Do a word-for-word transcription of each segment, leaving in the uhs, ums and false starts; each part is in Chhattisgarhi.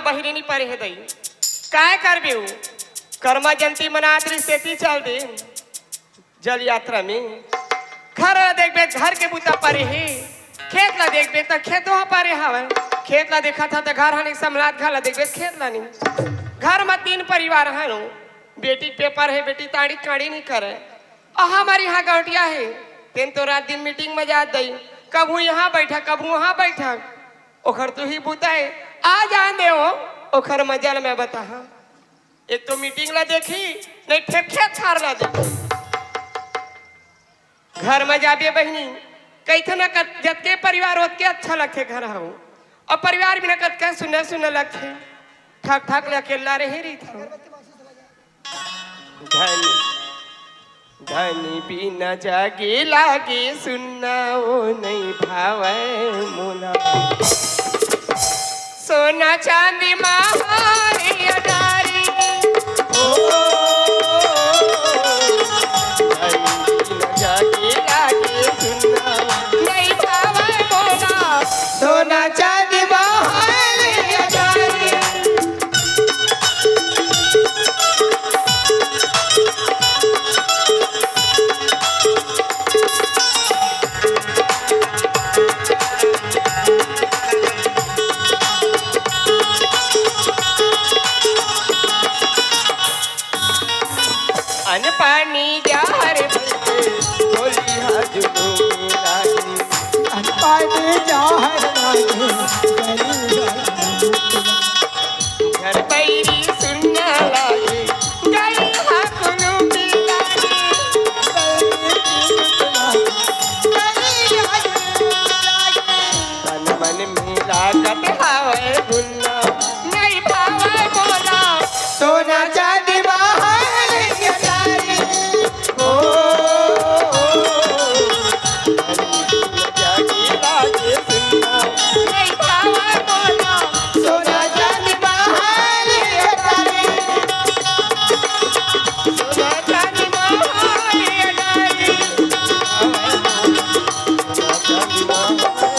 पहिरे नहीं परे हे दई। काय करबे उ? कर्मा जयंती मनात रहिस, सेती चल दे। जल यात्रा में घर ला देखबे, घर के बूता परे हे, खेत ला देखबे त खेतो ह परे हवय। खेत ला देखत ह त घर ह नहीं समलात, घर ला देखबे त खेत ला नहीं। घर म तीन परिवार हनो, बेटी के पेपर हे, बेटी ताड़ी काड़ी नहीं करे। अउ हमर इहाँ गौटिया हे, तेन तो रात दिन मीटिंग म जात दई, कभू इहाँ बैठक, कभू उहाँ बैठक। ओखर तो ही बूता हे, आ जान दे ओ, ओखर मजा ल मैं बताहा। एक तो मीटिंग ला देखही, नहीं फेर खेत खार ला देखही। घर म जाबे बहिनी, कहिथे न कत-, जतके परिवार ओतके अच्छा लगथे घर ह। अउ परिवार बिना कतका सुन्ना सुन्ना लगथे। ठक ठक ले अकेल्ला रहे रहिथे। धनी, धनी बिना जागे लागे सुन्ना ओ नहीं भावय मोला। सोना चांदी मा हार अटारी। ओ, धनी बिना जागे लागे सुन्ना। नहीं भावय मोला। सोना चांदी मा हार अटारी। अन्न पानी जहर भइगे, होली हा जुलूम लागे। अन्न पानी जहर लागे, गली हा जुलूम लागे। घर बइरी सुन्ना लागे, गली हा जुलूम लागे। गली हा जुलूम लागे। तन मन में लागत हावय गुन्ना, नहीं भावय मोला। सोना चांदी मा हार अटारी। ओ, जागी लागे सुन्ना। नहीं भावय मोला। सोना चांदी मा हार अटारी। सोना चांदी मा हार अटारी। सोना चांदी मा हार।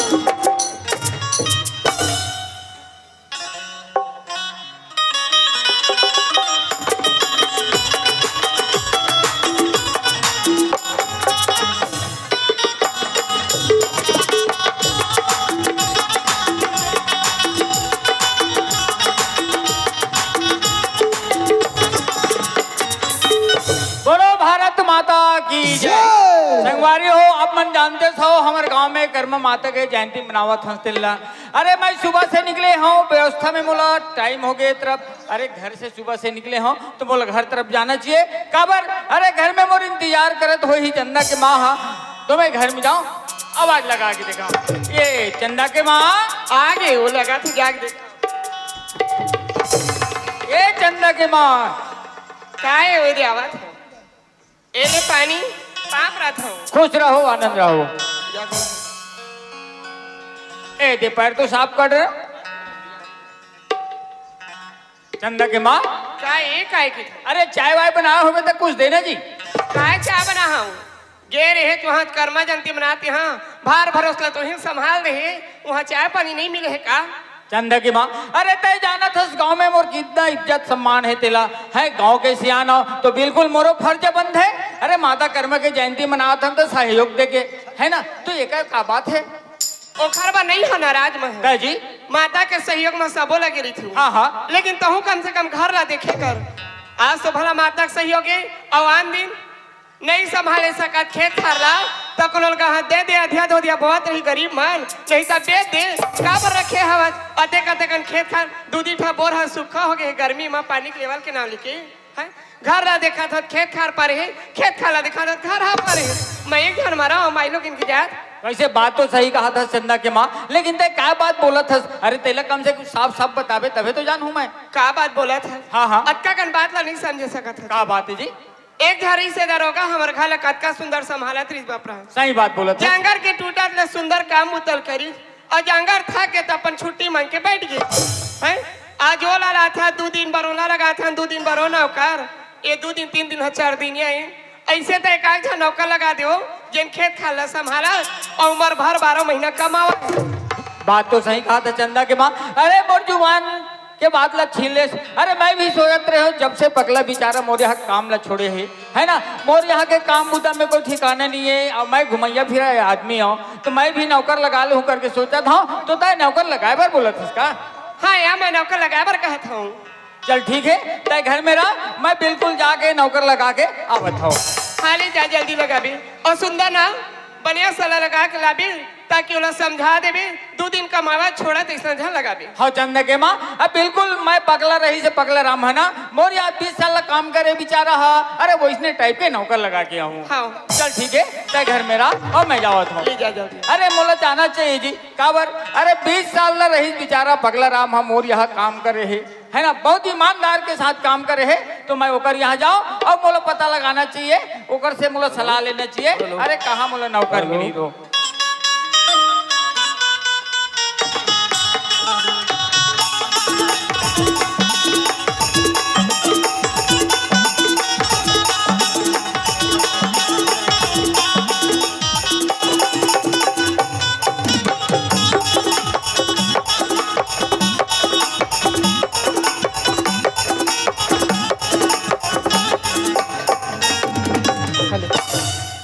बोलो भारत माता की जय। जय। संगवारी हो, आप मन जानते हो, हमर गांव में कर्मा माता के जयंती मनावत हंस तेला। अरे, मैं सुबह से निकले हूँ, व्यवस्था में मोला टाइम हो गए तरफ। अरे, घर से सुबह से निकले हूँ, तो मोला घर तरफ जाना चाहिए। काबर? अरे, घर में मोर इंतजार करत होही चंदा के माँ हा, तो मैं घर में जाऊँ, आवाज लगा के देखा। ये चंदा के माँ। आगे वो लगा थी, जाके देखा। ये चंदा के माँ। काय हो दे आवाज? ए ले पानी, पाप रथो। खुश रहो, आनंद रहो। ए दे, पैर तो साफ कर रहे। चंदा के माँ। का ए काय के? अरे, चाय वाय बनाए होबे त कुछ देना जी। काय चाय बना हूँ? गे रहे तुहाँ कर्मा जयंती मनाते हाँ, भार भरोस ला तो ही संभाल रहे, वहाँ चाय पानी नहीं मिले है का? चंदा की माँ, अरे तय जानत हस गांव में मोर कितना इज्जत सम्मान है तेला, है गांव के सियान हो तो बिल्कुल मोरो फर्ज बनथे। अरे माता कर्मा के जयंती मनात हन तो सहयोग देके, है ना? तो ये का, का बात है? ओखर बर नहीं हो नाराज मैं। का जी? माता के सहयोग में सबो लगे रहिथू। हाँ, हाँ। लेकिन तहूँ कम से कम घर ला देखे कर। आज तो भला माता के सहयोग है, अउ आन दिन नहीं संभाले सकत खेत खार ला, त कोनो ल कहा दे दे, अधिया धोधिया बोवत रही गरीब मन, नहीं त बेच दे, काबर रखे हवस? अतेक अतेकन खेत खार, दू दी ठा बोर ह सुक्खा हो गे हे, गर्मी म पानी के लेवल के नाम लेके, हैं? घर ला देखत हत, खेत खार परे हे, खेत खार ला देखत हत, घर हा परे हे। मैं एक झन मरा हूँ, माई लोग इनकी जात। वैसे बात तो सही कहा था चंदा के माँ, लेकिन ते का बात बोलत हस? अरे तेला कम से कुछ साफ साफ बताबे तभे तो जानहूँ मैं। का बात बोलत हस? हाँ, हाँ। अतका कन बात ला नहीं समझे सकत हस। का बात है जी? एक घरी से दरोगा हमर घर ला कतका सुंदर संभालत रहिस बाप रे। सही बात बोलत हे। जांगर के टूटत ले सुंदर काम उतल करिस, अउ जांगर थक गे त अपन छुट्टी मांग के बैठ गे। हैं? आज ओला लाथा, दू दिन बर ओला लगाथा, दू दिन बर ओ नौकर, ये दू दिन, तीन दिन ह, चार दिन ये। ऐसे त एक आध झन नौकर लगा देव, जेन खेत खार ला संभाला अउ उमर भर बारह महीना कमावा। बात तो सही कहा था चंदा के माँ। अरे मोर जुबान के बात ला छीन लेस। अरे, मैं भी सोचत रहे हूँ, जब से पगला बेचारा मोर यहाँ काम ला छोड़े हे, है ना, मोर यहाँ के काम बुता में कोई ठिकाना नहीं है, और मैं घुमैया फिरा आदमी हूँ, तो मैं भी नौकर लगा लूँ करके सोचत हूँ। तो तय नौकर लगाए बर बोलत हस का? हाँ यार, मैं नौकर लगाए बर कहत हूँ। चल ठीक है, तय घर में रह, मैं बिल्कुल जाके नौकर लगा के आवत हूँ। हाँ, ले जा, जल्दी लगाबे। और सुंदर ना, बढ़िया सलाह लगा के लाबे, ताकि ओला समझा देबे, दू दिन कमावा छोड़ा तइसना झन लगाबे। हाँ, चंदा के माँ, अब बिल्कुल मैं पगला रहीस पगला राम है ना, मोर यहाँ बीस साल ला काम करे बेचारा हा, अरे वइसने टाइप के नौकर लगा के आहूँ। हाँ। चल ठीक है, तय घर में रह और मैं जावत हूँ। ले जा जल्दी। अरे मोला जाना चाहिए जी, काबर? अरे बीस साल ला रहीस बेचारा पगला राम हा मोर यहाँ काम करे हे, है ना, बहुत ईमानदार के साथ काम करे हे, तो मैं ओकर यहाँ जाऊँ और मोला पता लगाना चाहिए, ओकर से मोला सलाह लेना चाहिए। हेलो। अरे कहाँ मोला नौकर हेलो। मिली तो।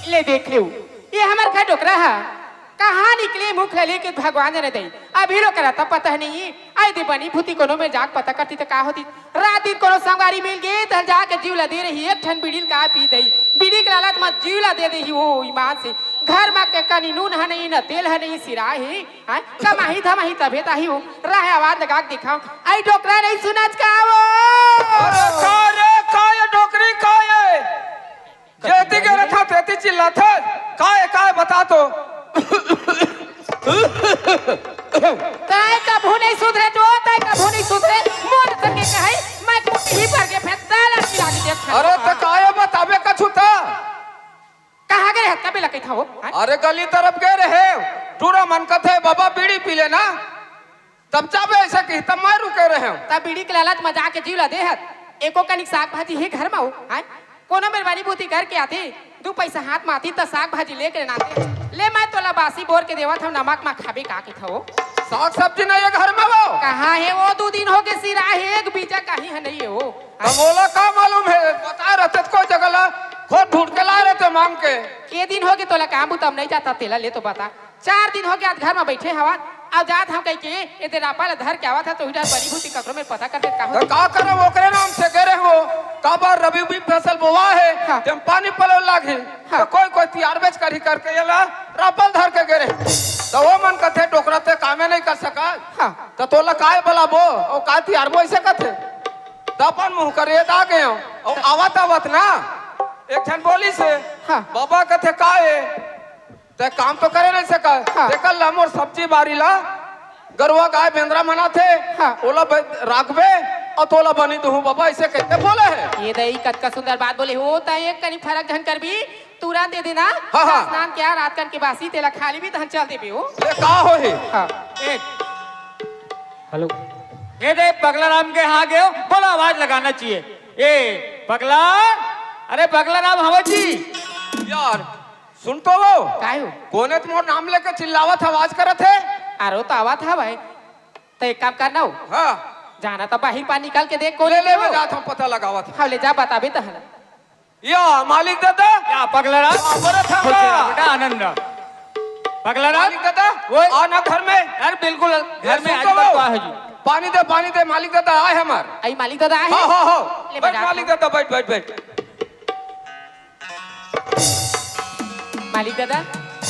ले देख लेव, ये हमर घर डोकरा हा, कहाँ निकले मुख ले लेके भगवान जाने दे। अभी लो करा तब पता नहीं, आई दे बनी भूती कोनो में जाके पता करती तो का होती। रात दिन कोनो संगवारी मिल गे, तहन जाके जीव ला दे रही, एक ठन बीड़ी का पी दई। बीड़ी के लालच म जीव ला दे देही, ओ ईमान से। घर म के कनी नून ह नहीं, न तेल ह नहीं, सिरा हे। हाँ? कमाही धमाही तभे ताही हो। राहे आवाज लगा के दिखाओ। आई डोकरा नहीं सुनाच का वो? अरे का रे, का ये डोकरी का ये? जेती गे रथा, तेती चिल्लाथस। काय, काय बता तो। तय कभू नहीं सुधरे तो, तय कभू नहीं सुधरे। मोर संगे कहई, मैं कुछ ही भर के फेंक डाला चिरा के देख। अरे त काय बताबे कछु त? कहाँ गे रहे? तबे लगे था वो, हाँ? अरे गली तरफ गे रहे। टूरा मन कथे, "बाबा बीड़ी पी लेना।" तब जाबे ऐसा कही, तब मैं रुके रहे हूँ। तब बीड़ी के लालच म जाके जीव ला देहत। एको कनिक साग भाजी हे घर म हो, हैं? कोनो मेर बनी बूती करके आती, दू पैसा हाथ म आती, त साग भाजी लेके नाते। ले मैं तोला बासी बोर के देवत हूँ, नमक म खाबे का कहिथव? साग सब्जी नहीं है घर में वो। कहाँ है वो? दू दिन हो गए सिरा है, एक बीजा कहीं है नहीं है वो। तब बोला का मालूम है, बता रहते तो कोई जगह ला, खुद ढूंढ के ला रहते मांग के। के दिन हो गए तोला काम बुता म नहीं जाता, तेला ले तो बता। चार दिन हो गया, आज घर में बैठे हवा, अब जात हम कह के, ए दे रापा ला धर के आवत है, तो ही डर बनी भूती ककरो में पता कर देत का हो। तो का करब, ओकरे नाम से गे रहे हो, काबर रबी भी फसल बोवा है, हाँ। तेम पानी पलो लागी, हाँ। तो कोई, कोई तियार बेच कर ही करके ये ला रापल धर के गे रहे। तो वो मन कथे, "डोकरा ते कामे नहीं कर सका, हाँ। तो तोला काय बलाबो, ओ का तियार बो?" ऐसे कथे। तो अपन मुंह कर ये दा गए हो, और आवत आवत ना, एक जन बोली से, हाँ। "बाबा," कथे, "का है?" ते काम तो करे नहीं सका। हाँ। देखल ला मोर सब्जी बारी ला, गरुआ गाय बेंदरा मना थे, हाँ। ओला ब-, राखबे, और तोला बनी दुहू बाबा, ऐसे कहते बोले है। ये दई कतका सुंदर बात बोले हो, त एक कनी फरक झन करबी, तुरंत दे देना। हाँ, हाँ। स्नान क्या रात कन के बासी, तेला खा लेबी, तहन चल देबे हो। ले का होही? हाँ। ए, हेलो। ए दे, पगला राम के हाँ गयो, बोला आवाज लगाना चाहिए। ए, पगला, अरे पगला राम हवा जी। यार, सुन तो लो। काय हो? कोने तो मोर नाम लेके चिल्लावत, आवाज करत है। अरे तो आवत है भाई। तो एक काम करना हो। हाँ। जाना तो बाहिर पानी निकाल के देख, कोने ले, ले, हो। मैं जात हूँ, पता लगावत हूँ। हाँ, ले जा, बताबे तो है ना। या, मालिक दादा। या, पगला राम। या, बड़ा था खुश रहो का? बेटा, आनंद रहो। पगला राम। मालिक दादा, ओए। आ ना घर में। यार, बिल्कुल, घर ये में सुन आज तो तक लो। तो है जी। पानी दे, पानी दे, मालिक दादा, आए हमार। आई मालिक दादा आए हाँ, हैं? हाँ, हाँ। ले बैठ, बजा मालिक दो। दादा, बैठ, बैठ, बैठ। मालिक दादा,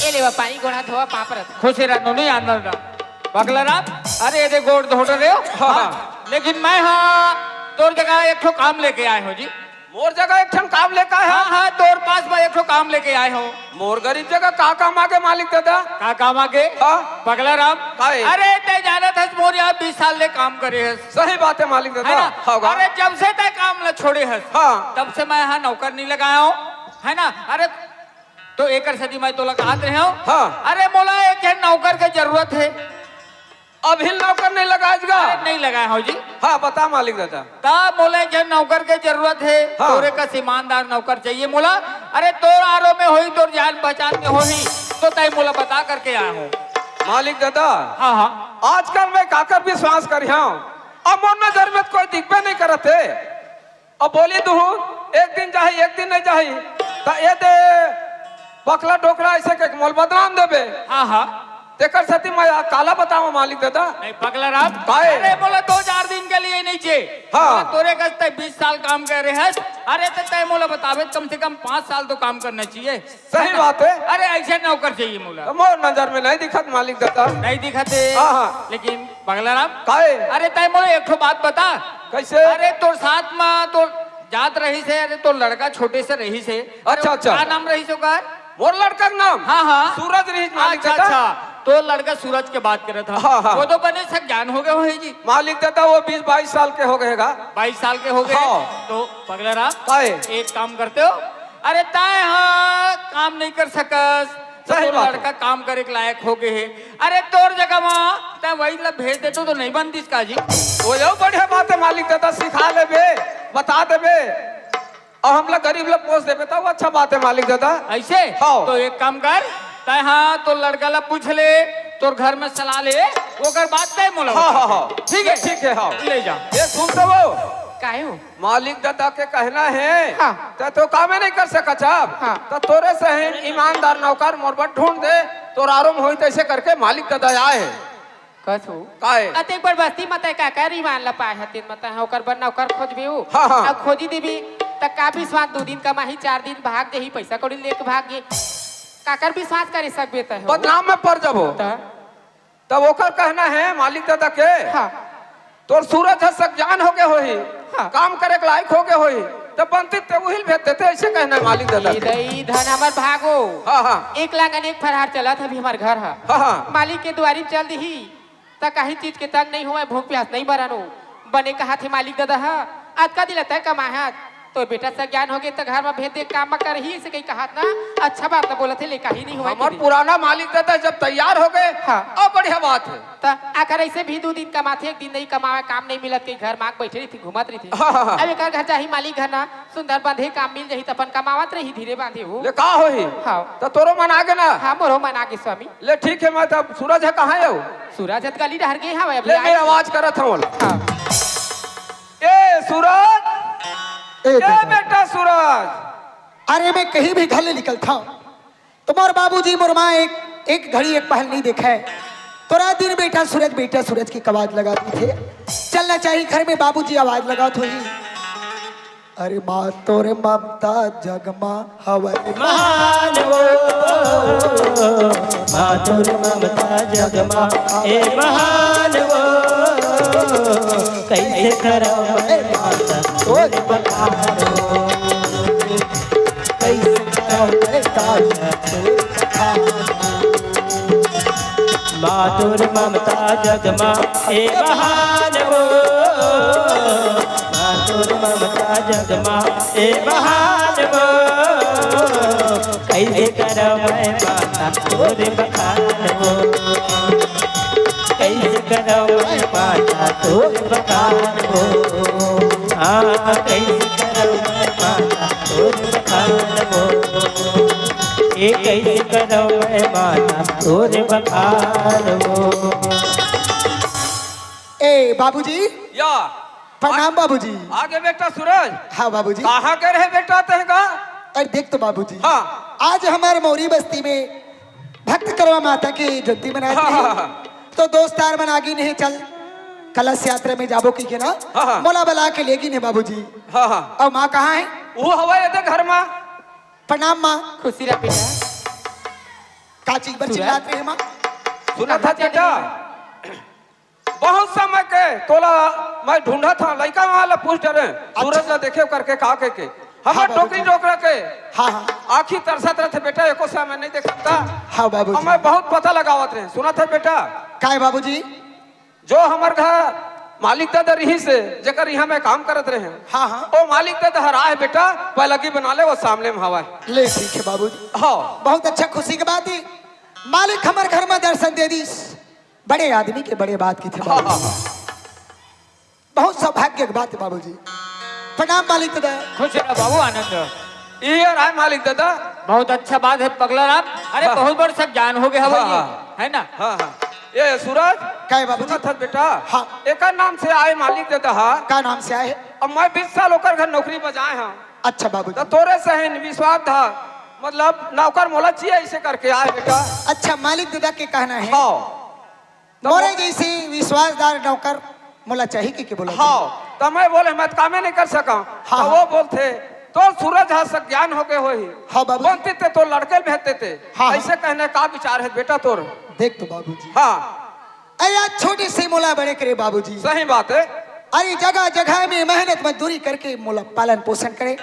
ए लेवा पानी, गोड़ हाथ धोवा, पाँव परत। खुश रह, नोनी आनंद रह। पगला राम, अरे, एदे गोड़ धोड़ रहे हो? हाँ, हाँ। हाँ, लेकिन मैं हाँ, तोर जगह एक ठो काम लेके आए हो जी। मोर जगह एक ठन काम लेके आए हो? हाँ, हाँ, तोर पास मैं एक ठो काम लेके आए हो। मोर गरीब जगह का काम आगे, मालिक दादा? का काम आगे? हाँ। पगला राम, का है? अरे, तै जानत हस, मोर यहाँ बीस साल ले काम करे हस। सही बात है, मालिक दादा। है ना? हाँ, हाँ। अरे, जब से तै काम ला छोड़े हस, हाँ। तब से मैं यहाँ नौकर नहीं लगाया हूँ, है ना? अरे, तो एकर सेती मैं तोला कहत रहे हूँ। हाँ। अरे, मोला एक झन नौकर के जरूरत है। अभी नौकर नहीं लगाएगा? अरे, नहीं लगाए हो जी। हाँ, बता मालिक दादा। ता मोला एक झन नौकर के जरूरत है। हाँ। तोरे कस ईमानदार नौकर चाहिए मोला। अरे, तोर आरो में होही, तोर जान पहचान में होही, तो तै मोला बता करके आए हो। मालिक दादा। हाँ, हाँ। आजकल मैं काकर विश्वास करिहूँ? अब मोर नजर में त कोई दिखबे नहीं करत हे। अब बोली दुहूँ, एक दिन जाही, एक दिन नहीं जाही, त ए दे बकला डोकरा अइसे कहिके मोला बदनाम देबे। हाँ, हाँ। तेकर सेती मैं आ काला बतावँव मालिक दादा। नहीं, पगला राम। काहे? अरे, मोला दो चार दिन के लिए नहीं चाहिए। हाँ। मोला तोरे कस तैं बीस साल काम करे हस। अरे, त तैं मोला बताबे, कम से कम पाँच साल तो काम करना चाहिए। सही बात हे। अरे, अइसे नौकर चाहिए मोला। त मोर नजर में नहीं दिखत मालिक दादा। नहीं दिखत हे। हाँ, हाँ। लेकिन पगला राम। काहे? अरे, तैं मोला एक ठो बात बता। कइसे? अरे, तोर साथ में तो जात रहिस हे, अरे, तोर लड़का छोटे से रहिस हे। अरे, अच्छा, अच्छा। का नाम रहिस ओकर? मोर लड़का के नाम? हाँ, हाँ। सूरज रहिस मालिक दादा। अच्छा, अच्छा। तोर लड़का सूरज के बात करत हँव। हाँ, हाँ। वो तो बने सयान हो गे होही जी। मालिक दादा, वो बीस बाईस साल के हो गे हे गा। बाईस साल के हो गे? हाँ। तो पगला राम, काहे? एक काम करतेव, अरे तैं हा काम नहीं कर सकस, त सही तोर बात हे। लड़का काम करे के लायक हो गे हे। अरे तोर जगह म तैं वही ला भेज देतेव तो नहीं बनतिस का जी? वो यो बढ़िया बात हे मालिक दादा, सिखा लेबे, बता देबे, अउ हमला गरीब ला पोस देबे त वो अच्छा बात हे मालिक दादा। अइसे? हाँ। तो एक काम कर, तैं हा तोर लड़का ला पूछ ले, तोर घर में सलाह ले, ओकर बाद तैं मोला हाँ, बता हाँ, दे। हाँ। ठीक हे? ठीक हे, हाँ। ले जा। ए सुन तो वो। काहे हो? मालिक दादा के कहना हे, हाँ। तैं तो कामे नहीं कर सकस अब। हाँ। त तोरे सही ईमानदार नौकर मोर बर ढूंढ दे, तोर आराम होही तइसे करके मालिक दादा आए हे। कस हो? काहे? अतेक बड़ बस्ती म तैं काकर ईमान ला पाए हस, तेन म तैं ओकर बर नौकर खोजबे हो। हाँ, हाँ। अब खोजी देबे, त का विश्वास दू दिन कमाही, चार दिन भाग जाही, पइसा कौड़ी लेके भाग गे। काकर विश्वास करे सकबे तैं हो? बदनाम में पड़ जाबो। त? तब ओकर कहना हे मालिक दादा के, हाँ। तोर सूरज ह सयान हो गे होही, हाँ। काम करे के लायक हो गे होही, त बनतिस त उही ल भेज देते, अइसे कहना हे मालिक दादा ए के। दई धन हमर भागो। हाँ, हाँ। एक लांगन एक फरहार चलत हे अभी हमर घर ह। हाँ, हाँ। मालिक के दुआरी म चल दिही, त काहीं चीज के तंग नहीं होवय, भूख प्यास नहीं मरन ओ। बने कहत हे मालिक दादा ह, अतका दिन ले तैं कमाए हस, तोर बेटा सयान हो गे त घर म भेज दे, काम म करही, अइसे कहीं कहत ना, अच्छा बात ला बोलत हे, ले काहीं नहीं होवय हमर कहिके। पुराना मालिक दादा जब तैयार हो गे, हाँ। अब बढ़िया बात हे। त आकर अइसे भी दू दिन कमाथे, एक दिन नहीं कमावय, काम नहीं मिलत, कहीं घर माग बइठे रहिथे, घूमत रहिथे। हाँ, हाँ, हाँ। अब एकर घर जाही मालिक घर ना, सुंदर बंधे काम मिल जाही त अपन कमावत रही धीरे बांधे हो। ले का होही? हाँ। त तोरो मन आगे ना? हाँ, मोरो मन आगे स्वामी। ले ठीक हे, मैं तब सूरज ह कहाँ हे? सूरज ह त गली डहर गे हवय अभी ले, मैं आए। आवाज करत हँव। हाँ। ए सूरज, ए ए दादा। बेटा सूरज। अरे मैं कहीं भी घर ले निकलथँव त मोर बाबूजी मोर माँ एक, एक घड़ी एक पहल नहीं देखय। तोर दिन बेटा सूरज, बेटा सूरज के आवाज लगात रहिथे। चलना चाहिए घर में, बाबूजी आवाज लगात होही। अरे माँ तोर ममता जग म हवय महान वो, माँ तोर ममता जग म ए महान वो, कइसे करँव मैं माता तोर बखान वो, कइसे करँव मैं माता तोर बखान वो। माँ तोर ममता जग म ए महान वो, माँ तोर ममता जग म ए महान वो, कइसे करँव मैं माता तोर बखान वो, कइसे करँव मैं माता तोर बखान वो, हाँ, कइसे करँव मैं माता तोर बखान वो। ए कइसे करँव मैं माता तोर बखान वो। ए बाबूजी। या। प्रणाम बाबूजी। आगे बेटा सूरज। हाँ बाबूजी। कहाँ गे रहे बेटा तैं का? अरे देख तो बाबूजी। हाँ। आज हमर मौरी बस्ती में भक्त करमा माता के जयंती मनात हाँ, रहे। हाँ, हाँ। तो दोस्त यार मन आगे नहीं चल कलश यात्रा में जाबो कहिके ना। हाँ, हाँ। मोला बला के लेगिन हे बाबूजी। हाँ, हाँ। अउ माँ कहाँ हे? वो हवय एदे घर मा। प्रणाम माँ। खुशी रह बेटा। का चीज बर सूरज? चिल्लात रहे माँ? सुनत हस बेटा, बहुत समय के तोला मैं ढूंढत हँव, लइका मन ला पूछ डरेंव, अच्छा। सूरज ला देखेव करके का कहिके। हमर हाँ, बाबू डोकरी जी। डोकरा के हाँ, हाँ। आँखी तरसत रहिथे बेटा, एको समय नहीं देखत त। हाँ, बाबू अब जी। मैं बहुत पता लगावत रहेंव, सुनत हस बेटा? काय बाबू जी? जो हमर घर मालिक ददा रहिस हे, जेकर इहाँ मैं काम करत रहेंव, हाँ, हाँ। ओ मालिक ददा हर आए बेटा, पैलगी बना ले, वो सामने में हवय। ले, ठीक हे बाबू जी। हाँ। बहुत अच्छा, खुशी के बात हे। मालिक हमर घर में दर्शन दे दिस, बड़े आदमी के बड़े बात कथे हाँ, बाबू। हाँ, हाँ। बहुत सौभाग्य के बात हे बाबू जी। प्रणाम मालिक ददा। खुश रह बाबू आनंद। ये रहा मालिक ददा। बहुत अच्छा बात हे पगला राम। अरे हाँ। बहुत बड़ सज्ञान हो गे हवय हाँ, ये, हाँ। है ना? हाँ, हाँ। ए सूरज, काय बाबूजी? सुनत हस बेटा? हाँ। एकर नाम से आए मालिक ददा हा। का नाम से आए? अब मैं बीस साल ओकर घर नौकरी बजाए हंव। अच्छा बाबूजी। त तोरे सही विश्वास था, मतलब नौकर मोला चाहिए, ऐसे करके आए बेटा। अच्छा, मालिक ददा के कहना है। हाँ। त मोरे वो जैसे विश्वासदार नौकर मोला चाहिए कि, कि बोला हाँ। त मैं बोले, मैं त कामे नहीं कर सका। हाँ, त हाँ। वो बोलथे, तो सूरज हा सज्ञान हो गए होही। हाँ बाबूजी। बोलते ते तो लड़के भेजते ते। हाँ, हाँ। ऐसे कहने का विचार है बेटा तोर? देख तो बाबूजी। हाँ। अरे आज छोटे से मोला बड़े करे बाबूजी। सही बात है। अरे जगह जगह में मेहनत मजदूरी करके मोला पालन पोषण करे।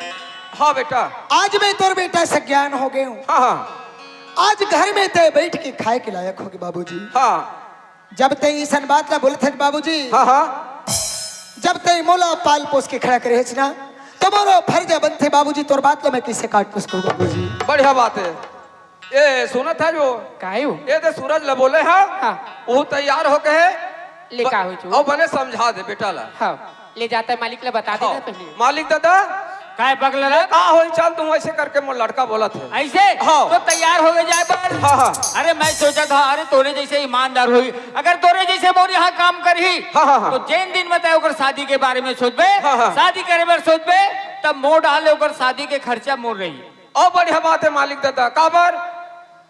हाँ बेटा। आज मैं तोर बेटा सज्ञान हो गए हूँ। हाँ, हाँ। आज घर में ते बैठ के खाए के लायक होगे बाबूजी। हाँ। जब ते इसन बात ला बोलत हस बाबूजी, हाँ, हाँ। जब ते मोला पाल पोस के खड़ा करे हस ना, तो मोरो फर्ज बनथे बाबूजी, तोर बात ला मैं कैसे काट सकूँ बाबूजी? बढ़िया बात है। ए, सुनत हस जो? काहे हो? ए दे सूरज ला बोले हा, हाँ। वो तैयार हो गए है। ले ब-, का होई जो? अउ बने समझा दे बेटा ला। हाँ, ले जाता है मालिक ला बता देना हाँ। पहले। मालिक दादा, काय पगला रे? का होई, चल तू ऐसे करके मोर लड़का बोलत है। ऐसे? हाँ। तो तैयार हो गए जाए पर। हाँ, हाँ। अरे मैं सोचा था, अरे तोरे जैसे ईमानदार होई, अगर तोरे जैसे मोर यहाँ काम करही, हाँ, हाँ, हाँ। तो जेन दिन में तय ओकर शादी के बारे में सोचबे, हाँ, हाँ। शादी करे बर सोचबे, तब मोर डाले ओकर शादी के खर्चा मोर रही। अउ बढ़िया बात है मालिक दादा, काबर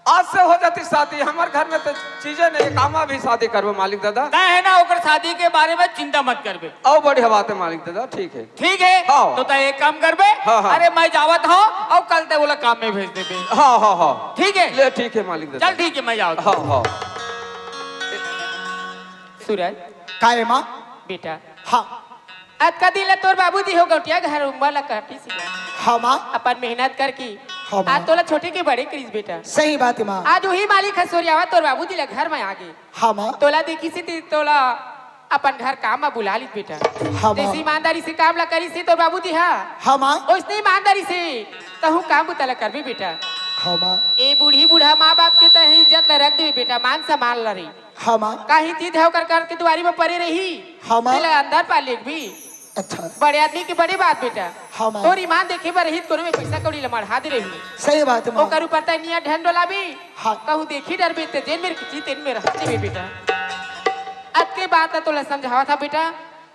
आज से हो जाती शादी, हमर घर में तो चीजें नहीं, कामा भी शादी करबो मालिक दादा। तय है ना, ओकर शादी के बारे में चिंता मत करबे। अउ बढ़िया बात है मालिक दादा, ठीक है। ठीक है? हाँ। तो तय एक काम करबे, हाँ, हाँ। अरे मैं जावत हूँ अउ कल तय ओला काम में भेज देबे। हाँ, हाँ, हाँ। ठीक है? ले ठीक है मालिक दादा। चल ठीक है, मैं जावत हूँ। हाँ, हाँ। सूरज। काय माँ? बेटा। हाँ। अतका दिन ला तोर बाबूजी हो गौटिया घर उम्बर ला काटिस। हाँ माँ। अपन मेहनत करके। हाँ माँ। आज तोला छोटे के बड़े करिस बेटा। सही बात है माँ। आज वही मालिक हसोरियावा तोर बाबूजी ला घर में आगे। हाँ माँ। तोला देखिस ते तोला अपन घर काम में बुला लिस बेटा। हाँ माँ। जैसे ईमानदारी से काम ला करिस तोर बाबूजी हा। हाँ माँ। ओइसने ईमानदारी से तहूँ काम बुता ला करबे बेटा। हाँ माँ। ए बूढ़ी बूढ़ा माँ बाप के तहीं इज्जत ला रख देबे बेटा, मान सम्मान ला रही। हाँ माँ। काहीं चीज है ओकर करके दुआरी में परे रही। हाँ माँ। तेला अंदर पा लेगबी। अच्छा। बड़े आदमी के बड़े बात बेटा। हाँ माँ। तोर ईमान देखे बर रही, कोनो में पैसा कौड़ी ला मढ़ा दे रही। सही बात है माँ। ओकर ऊपर तय निया ढंग डोलाबी। हाँ। कहूँ देखी डरबे ते जेन मेर खींची तेन मेर रहा देबे बेटा। अतके बात ला तोला समझावा था बेटा।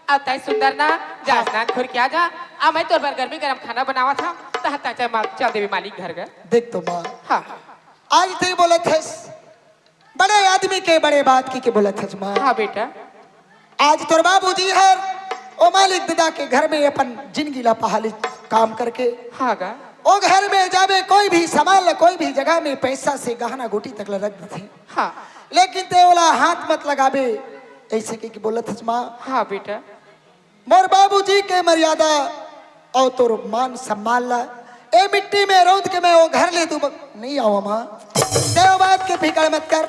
अब तय सुंदर ना, जा हाँ। स्नान खोर के आ जा। आ मैं तोर बर गर्मी गरम खाना बनावा था, तह तय चल माल-, चल देबे मालिक घर का। देख तो माँ। हाँ। आज तय बोलत हस, बड़े आदमी के बड़े बात की के बोलत हस माँ। हाँ बेटा। आज तोर बाबूजी हर ओ मालिक ददा के घर में अपन जिंदगी ला पहाली काम करके। हाँ गा। ओ घर में जाबे कोई भी सामान ला, कोई भी जगह में पैसा से गहना गोटी तक ला रख देथे। हाँ। लेकिन ते ओला हाथ मत लगाबे, ऐसे के, के बोलत हस माँ। हाँ बेटा। मोर बाबूजी के मर्यादा अउ तोर मान सम्मान ला ए मिट्टी में रौंद के मैं ओ घर ले दूँ, नहीं आवा माँ। ते ओ बात के फिकर मत कर,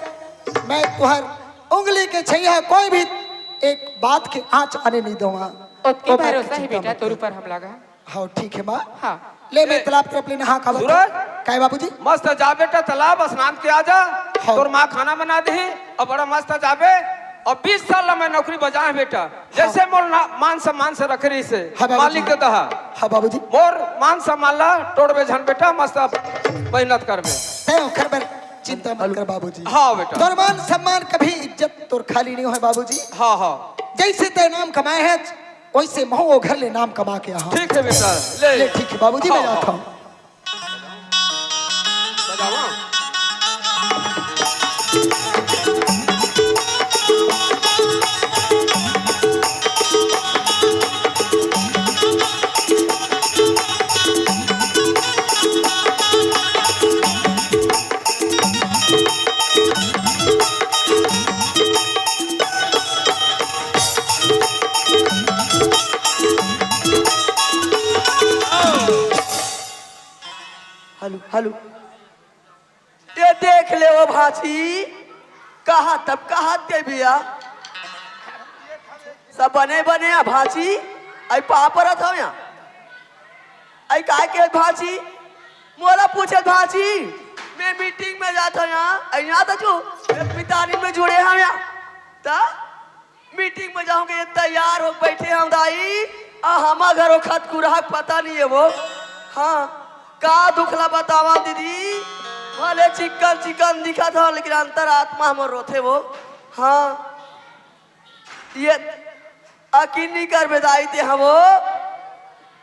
मैं तुहर उंगली के छैया कोई भी एक बात के आँच आने नहीं दूंगा। ओतके ओ बात के भरोसा है चिंता बेटा मत तोर कर। ऊपर हम लगा। हाँ, ठीक है माँ। हाँ। ले, मैं ए, तालाब तरफ ले नहा का सूरज? काय बाबूजी? मस्त जा बेटा तालाब, स्नान के आ जा। हाँ। तोर माँ खाना बना देही अउ बड़ा मस्त जाबे। अउ बीस साल ला मैं नौकरी बजाए बेटा, जैसे हाँ। मोर ना-, मान सम्मान से रखे रहिसे, हाँ बाबूजी। मालिक ददा हा। हाँ बाबूजी। मोर मान सम्मान ला टोड़बे झन बेटा, मस्त मेहनत करबे। तय ओखर बर चिंता मत कर बाबूजी। हाँ बेटा। तोर मान सम्मान कभी इज्जत तोर खाली नहीं होय बाबूजी। हाँ, हाँ। जैसे तय नाम कमाए है, वैसे महू ओ घर ले नाम कमा के आहा। ठीक है बेटा, ले। ले, ठीक है बाबूजी, मैं हाँ, जाता हाँ। हूँ। बजावा। Hello, hello. ये देख ले ओ भांची, कहा तब कहा ते बिया। सब बने बने आ भांची, आई पापरत हो या। आई काय के भांची? मोला पूछे भांची, मैं मीटिंग में जात हो या, आई ना तो जो, मैं पितानी में जुड़े हो या। ता? मीटिंग में जाहूं के तैयार हो बैठे हंव दाई, आ हमा घर ओ खतकुरहा के पता नहीं है वो। हाँ, का दुख ला बतावा दीदी, भले चिकन चिकन दिखत हो, लेकिन अंतर आत्मा हमर रोथे वो। हाँ, ये अकिन नहीं करबे दाई ते हमो।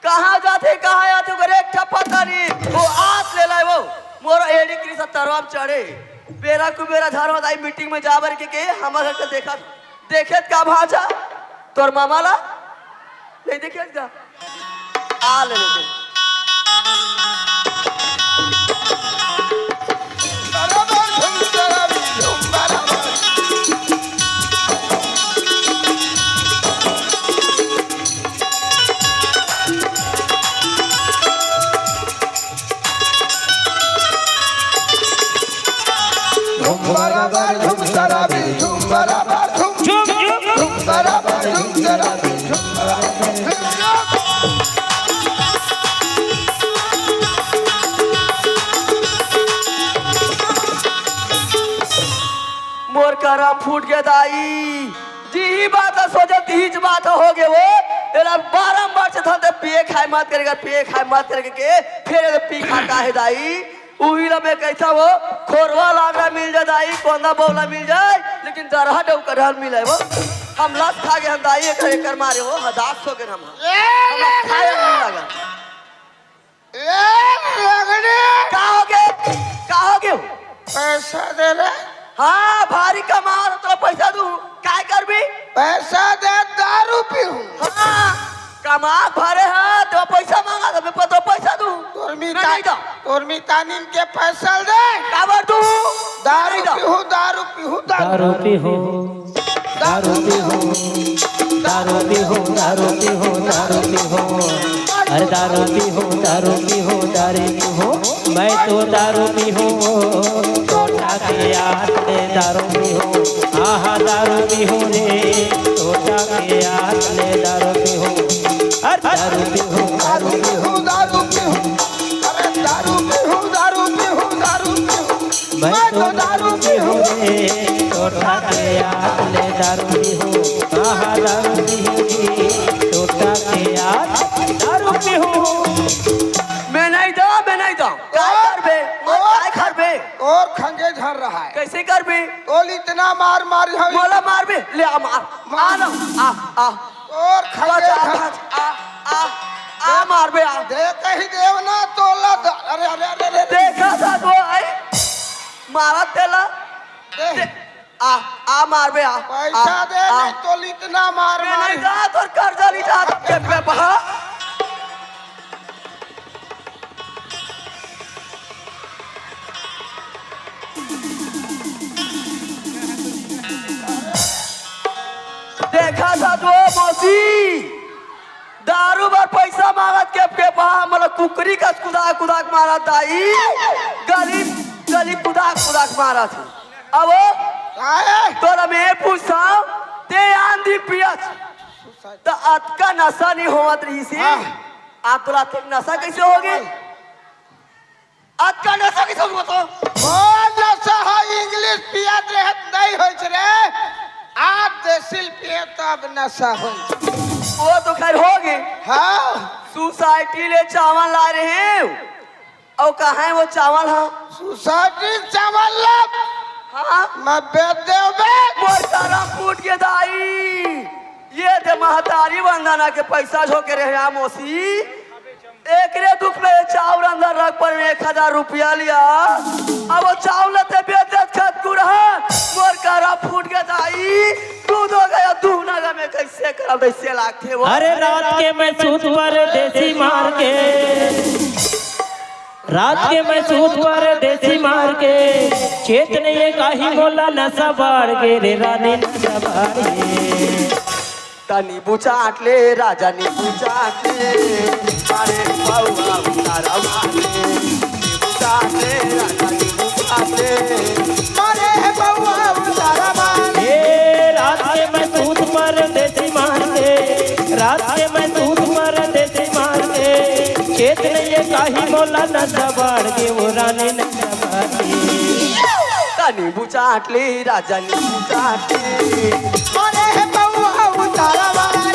कहाँ जाथे, कहाँ आथे, ओकर एक ठा पता नहीं। वो आत ले लाए वो, मोर एड़ी कृ सत्तरवा में चढ़े। बेरा कुबेरा झारवा दाई मीटिंग में जाबर के, के हमर घर के देखत, देखे त का भांचा, तोर मामा ला नहीं देखे त का? आ ले ले। झुम बराबर झुम सराबी, झुम बराबर झुम, झुम, झुम। झुम बराबर झुम सराबी, झुम बराबर झुम, झुम। मोर करा फूट गे दाई, जी ही बात सोचे, तीज बात हो गे वो। एला बारंबार से धन ते पिए खाए मत करेगा, पिए खाए मत करेगा के, फिर एला पी खा का है दाई? उही ला मैं कहिथंव वो, खोरवा लांगड़ा मिल जाए दाई, कोंदा बौला मिल जाए, लेकिन दरहा डउका ढल मिले वो। हम लस खा गे हन दाई, एकर, एकर मारे वो, हदास हो गे हम। ए, हमला खाए नहीं लगा। ए, लगड़े। का हो गे? का हो गे? पैसा दे रे। हाँ, भारी कमावत हँव, तोला पैसा दूँ, काय करबी? पैसा दे, दारू पीहूँ। हाँ, कमा भरे हँव, तो पैसा मांगा, तो मैं तो पैसा दूँ। तोर मैं मिता-, नहीं दूँ। तोर मितानिन के पैसा दे। काबर दूँ? दारू नहीं दूँ। पीहूँ, दारू पीहूँ, दारू। दारू पीहूँ, दारू पीहूँ, दारू पीहूँ, दारू पीहूँ, दारू पीहूँ। अरे दारू पीहूँ, दारू पीहूँ, दारू पीहूँ। मैं तो दारू पीहूँ, टोटा के आत ले दारू पीहूँ। आहा दारू पीहूँ रे, टोटा के आत ले दारू पीहूँ। अरे दारू पीहूँ, दारू पीहूँ, दारू पीहूँ। अरे दारू पीहूँ, दारू पीहूँ, दारू पीहूँ। मैं तो दारू पीहूँ रे, टोटा के आत ले दारू पीहूँ। आहा दारू पीहूँ रे, टोटा के आत दारू पीहूँ। मैं नहीं दो, मैं नहीं दो। काय करबे? और, और, काय करबे? और खंगे झर रहा है। कैसे करबे? तोल इतना मार मारी हूँ। मोला मारबे? ले आ मार। मार। आ ना, आ, आ। और खंगे बस आ, झर। बस आ, आ, आ मारबे आ। दे कही देव ना तोला द-, अरे, अरे, अरे, अरे, अरे। देखा था तो आई, मारा तेला। दे। दे। आ, आ मारबे आ। पैसा आ, दे, आ। नहीं तोल इतना मार मैं मारी। नहीं जा, तोर कर्जा नहीं जा, तब के पे बहा। देखा था तो मौसी, दारू बर पैसा मांगत के, के बहा, मतलब कुकरी कस कुदाक कुदाक मारत दाई, गली, गली कुदाक कुदाक मारत हे। अब काहे? तोला मैं पूछथंव, ते आन दिन पियत, त अतका नशा नहीं होवत रहिस हे। हाँ। अब तोला अतका नशा कैसे हो गे? अतका नशा कैसे हो गे तो? ओ नशा ह, English पियत रहे त नहीं होइस रे। आज देसी ल पिए तब नशा होइस। वो तो खैर हो गे। हाँ। सोसाइटी ले चावल लाय रहेंव। अउ कहाँ हे वो चावल ह? सोसाइटी चावल ला। हाँ। मैं बेच देबे। मोर करम फूट गे दाई। ये दे महतारी वंदना के पैसा झोंके रहे आ मौसी। एकरे दुख में चावल अंदर रख पर एक हजार रुपया लिया। अब वो चावल ते बेच देत खत कुरहा। मोर करम फूट गे दाई। दूध हो गया, दूध नगा में कैसे करम, कैसे लागथे वो। अरे रात के मैं सूत परदेसी मार के। रात के मैं सूत परदेसी मार के, चेत नइये काहे मोला नशा बाढ़ गे रे रानी नशा बाढ़ गे। त नींबू चाट ले राजा नींबू चाट ले, अरे बउआ उतारा मार ले। नींबू चाट ले राजा नींबू चाट ले, अरे बउआ उतारा मार ले। ए रात के मैं सूत परदेसी मार के, रात के मैं सूत परदेसी मार के, चेत नइये काहे मोला नशा बाढ़ गे वो रानी नशा बाढ़ गे। त नींबू चाट ले राजा नींबू चाट ले। अरे हे बउआ उतारा मारे।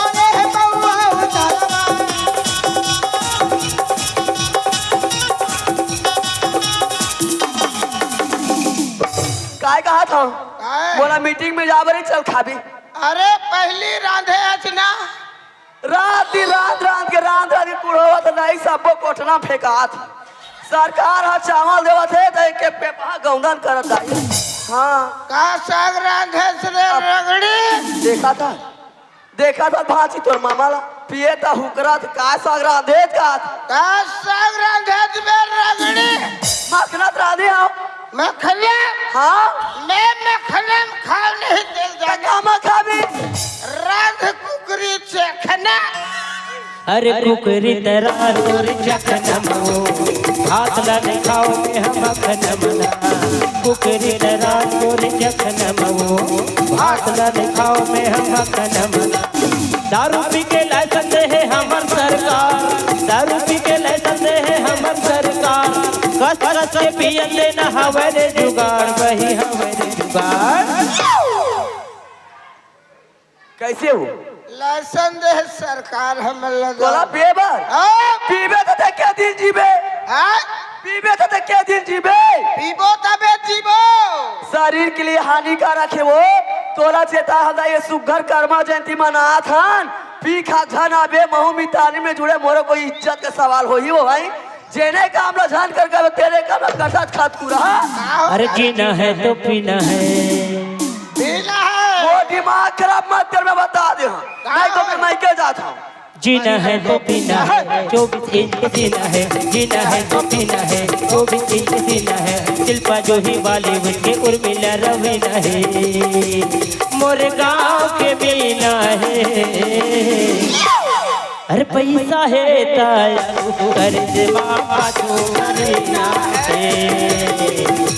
अरे हे बउआ उतारा मारे। काय? मोला मीटिंग में जाबर हे, चल खाबे। अरे, पहिली रांधे हस ना। रांध दिन रांध रांध के, रांध रांध के कुढ़ोवत नहीं, सब्बो कोठना फेंकात। सरकार ह चावल देवत हे, त एके पेपहा गौंदन करत दाई। हाँ। का साग रांधे हस रे अब रगड़ी? देखा था, देखा था भांची तोर मामा ला, पिए त हुकरा त का साग रांधे का? का साग रांधे हस बे रगड़ी? मखना त रांधे हंव। मखना? हाँ। मैं मखना खाव नहीं तेल त जाने। कामा खाबे? रांध कुकरी चखना। अरे कुकरी त रांध तोर चखना म वो, भात ला नहीं खाव मैं ह मखना म ना। कुकरी त रांध तोर चखना म वो, भात ला नहीं खाव मैं ह मखना म ना। दारू पी के लाइसेंस दे हे हमर सरकार, दारू पी के लाइसेंस दे हे हमर सरकार। कस कस के पियन देना हवय रे जुगाड़, वही हवय रे जुगाड़। कैसे हो? लाइसेंस दे हे सरकार हमन ला। तोला पिए बर? हाँ। पीबे त ते के दिन जीबे? हाँ? पीबे त ते के दिन जीबे? पीबो तबे जीबो। शरीर के लिए हानिकारक हे वो। तोला चेता हंव, ये सुग्घर कर्मा जयंती मनात हन, पी खा झन आबे, महू मितानी में जुड़े, मोरो कोई इज्जत के सवाल होही वो भाई। जेने काम ला झन कर, कर तेने काम ला कटत खात कुरा। अरे जीना है तो पीना है। पीना है। वो दिमाग खराब मत कर, मैं बता दे हंव। नहीं तो मैं मायके जात हंव। जीना है तो पीना है, चौबीस इंच के सीना है। जीना है तो पीना है, चौबीस इंच के सीना है। शिल्पा जूही बॉलीवुड के उर्मिला रवीना है। मोरे गांव के मीना है। अरे पैसा हे त आगू, करिश्मा पाछू करीना हे।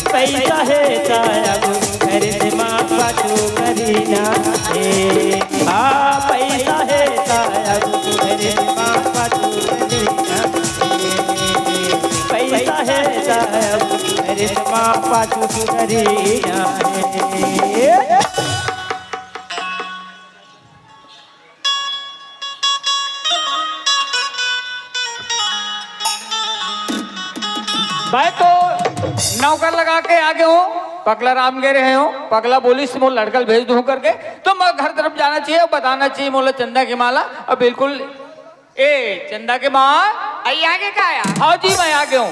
पैसा हे त आगू, करिश्मा पाछू करीना हे। हाँ, पैसा हे त आगू, करिश्मा पाछू करीना हे। पैसा हे त आगू, करिश्मा पाछू करीना हे। मैं तो नौकर लगा के आगे हंव, पगला राम गे रहे हंव, पगला बोलिस मोर लड़का ल भेज दूं करके, तो मैं घर तरफ जाना चाहिए अउ बताना चाहिए मोला चंदा के माँ ला। अउ बिल्कुल, ए चंदा के माँ। आई आगे का आया? हाँ जी, मैं आगे हंव।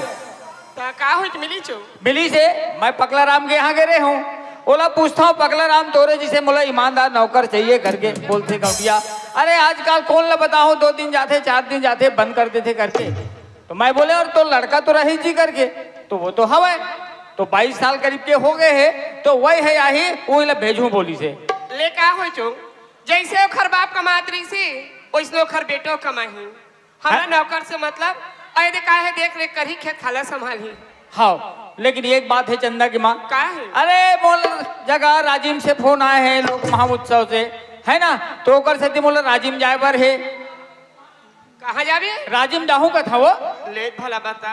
त का होइस मिलिस? मिलिस हे, मैं पगला राम के यहाँ गे रहे हंव। ओला पूछत हंव, "पगला राम, तोरे जइसे मोला ईमानदार नौकर चाहिए," करके बोलथे गौंटिया। अरे आजकल कोन ला बताहूं, दो दिन जाथे, चार दिन जाथे, बंद कर देथे करके। तो मैं बोलेंव, "अउ तोर लड़का तो रहिस जी," करके। तो वो तो हवय, तो बाईस साल करीब के हो गए हे, तो वही हे, आही, उही ला भेजहूं बोलिस हे। ले का होइस? जइसे ओखर बाप कमात रहिस हे, वइसने ओखर बेटो कमाही। हमला हैं? नौकर से मतलब, अउ एदे का हे, देख रेख करही, खेत खार ला संभालही। हाँ, लेकिन एक बात हे चंदा के माँ। का हे? अरे मोर जगह राजिम से फोन आए हे लोक महोत्सव से, हे ना, तो ओकर सेती मोला राजिम जाए बर हे। कहाँ जाबे? राजिम जाहूँ कथंव। ले भला बता।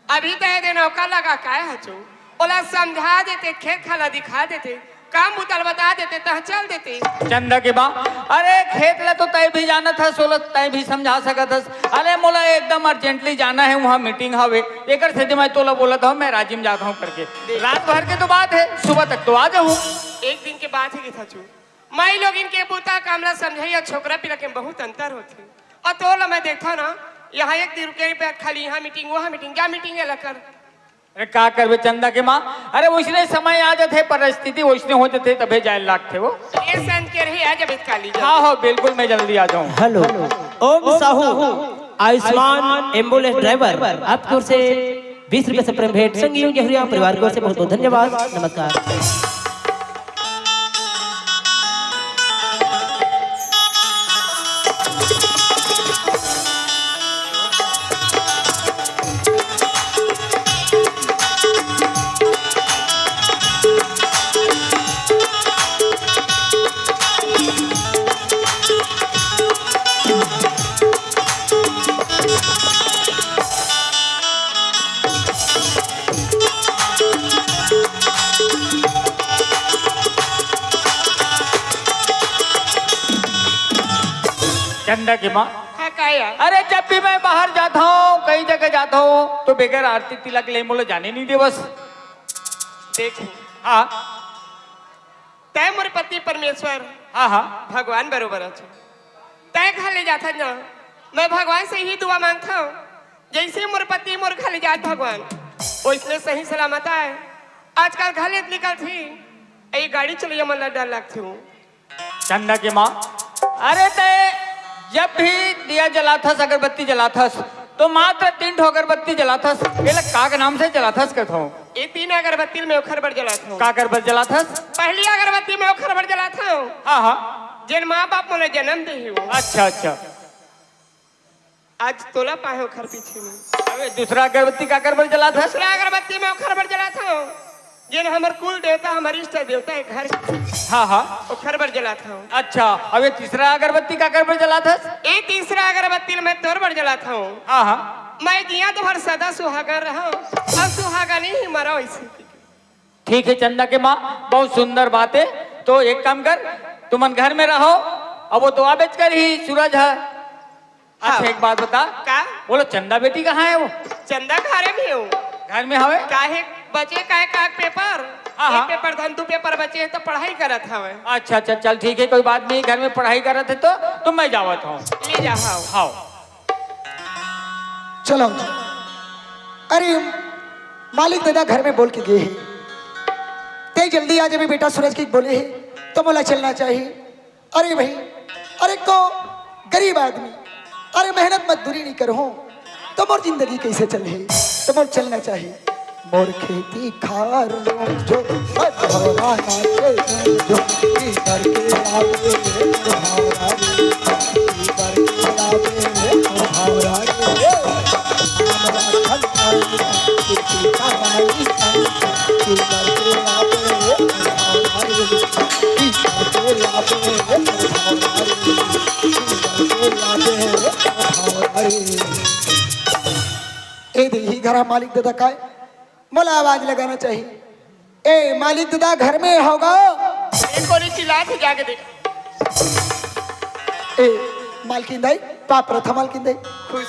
अभी त एदे नौकर लगा काय हचो? ओला समझा देते, खेत खार ला दिखा देते, काम बुता ल बता देते, त चल देते। चंदा के माँ, अरे खेत ला तो तैं भी जानत हस, ओला तैं भी समझा सकत हस। अरे मोला एकदम urgently जाना हे, उहाँ meeting हवे, एकर सेती मैं तोला बोलत हंव, मैं राजिम जात हंव करके। देख। रात भर के तो बात हे, सुबह तक तो आ जाहूँ। एक दिन के बात हे कथंव। माईलोगिन के बुता काम ला समझई अउ छोकरा पिला के बहुत अंतर होथे। अउ तोला मैं देखथंव ना, यहाँ एक दिन रुके नहीं पाए, खाली यहाँ meeting, वहाँ meeting, क्या meeting हे लकर? अरे का करबे चंदा के माँ, अरे वइसने समय आ जाथे, परिस्थिति वइसने हो जाथे, तभे जाए लागथे वो। ये संत के रही, आ जबे काली जा। हाँ, हाँ, बिल्कुल, मैं जल्दी आ जाऊँ। हेलो, ओम साहू, आयुष्मान एम्बुलेंस ड्राइवर, आपकी ओर से बीस रुपए से प्रेम भेंट। संगीत जहुरिया परिवार की ओर से बहुत बहुत धन्यवाद। नमस्कार। चंदा के माँ। हाँ, का यार? अरे, जब भी मैं बाहर जाता हूँ, कहीं जगह जाता हूँ, तो बगैर आरती तिलक ले मोला जाने नहीं देवस। देख। हाँ। तै मोर पति परमेश्वर हाँ हाँ। भगवान बरोबर अच। तै घर ले जाथस ना, मैं भगवान से ही दुआ मांगथंव, जैसे मोर पति मोर घर ले जात भगवान, वैसने सही सलामत आए। आजकल घर ले निकलथी, ए गाड़ी चलइया मन ला डर लगथे। चंदा के माँ, अरे तै जब भी दिया जलाथस, अगरबत्ती जलाथस, तो मात्र तीन ठो अगरबत्ती जलाथस। एला का के नाम से जलाथस कथो? ये तीन अगरबत्ती मैं ओखर बर जलाथंव। काकर बर जलाथस? पहली अगरबत्ती मैं ओखर बर जलाथंव। हाँ हाँ। जेन माँ बाप मोला जन्म दे हे वो। अच्छा अच्छा। आज तोला पाए ओखर पीछे में। अबे दूसरा अगरबत्ती काकर बर जलाथस? दूसरा अगरबत्ती मैं ओखर बर जलाथंव, जेन हमर कुल देवता, हमर इष्ट देवता हे घर के, हाँ हाँ। ओखर बर जलाथंव। अच्छा, अबे तीसरा अगरबत्ती काकर बर जलाथस? ए तीसरा अगरबत्ती मैं तोर बर जलाथंव। हाँ हाँ। मैं जियंव तो हर सदा सुहागन रहंव, अउ सुहागन ही मरंव ऐसे। ठीक है चंदा के माँ, बहुत सुंदर बात है। तो एक काम कर, तुमन घर में रहो, अब वो तो आबेच करही सूरज ह। अच्छा, हाँ। एक बात बता। का? बोलो, चंदा बेटी कहाँ है वो? चंदा घरे में हो। घर में हवे? काहे बचे काय का पेपर? हाँ, एक हाँ। पेपर धन दू पेपर बचे हे तो पढ़ाई करत हवे। अच्छा, अच्छा, चल ठीक है, कोई बात नहीं, घर में पढ़ाई करत है तो, तो मैं जावत हूँ। ले जा, हाँ। हाँ। चलो। अरे, मालिक ददा घर में बोल के गे हे, तैं जल्दी आ जाबे बेटा सूरज के बोले हे, तो मोला चलना चाहिए। अरे भाई, अरे को गरीब आदमी, अरे मेहनत मजदूरी नहीं करहूँ, तो मोर जिंदगी कैसे चलही? तो मोर चलना चाहिए। मोर खेती खार जो भगवान के जो, की करके लावे रे मोर भावरा रे, की करके लावे रे मोर भावरा रे। ए दे, इही घर ह मालिक ददा काय? मोला आवाज लगाना चाहिए। ए मालिक ददा घर में होगा? ए कोनी चिल्लात हे, जाके देख। ए मालकिन दाई, पाप रथा मालकिन दाई। खुश।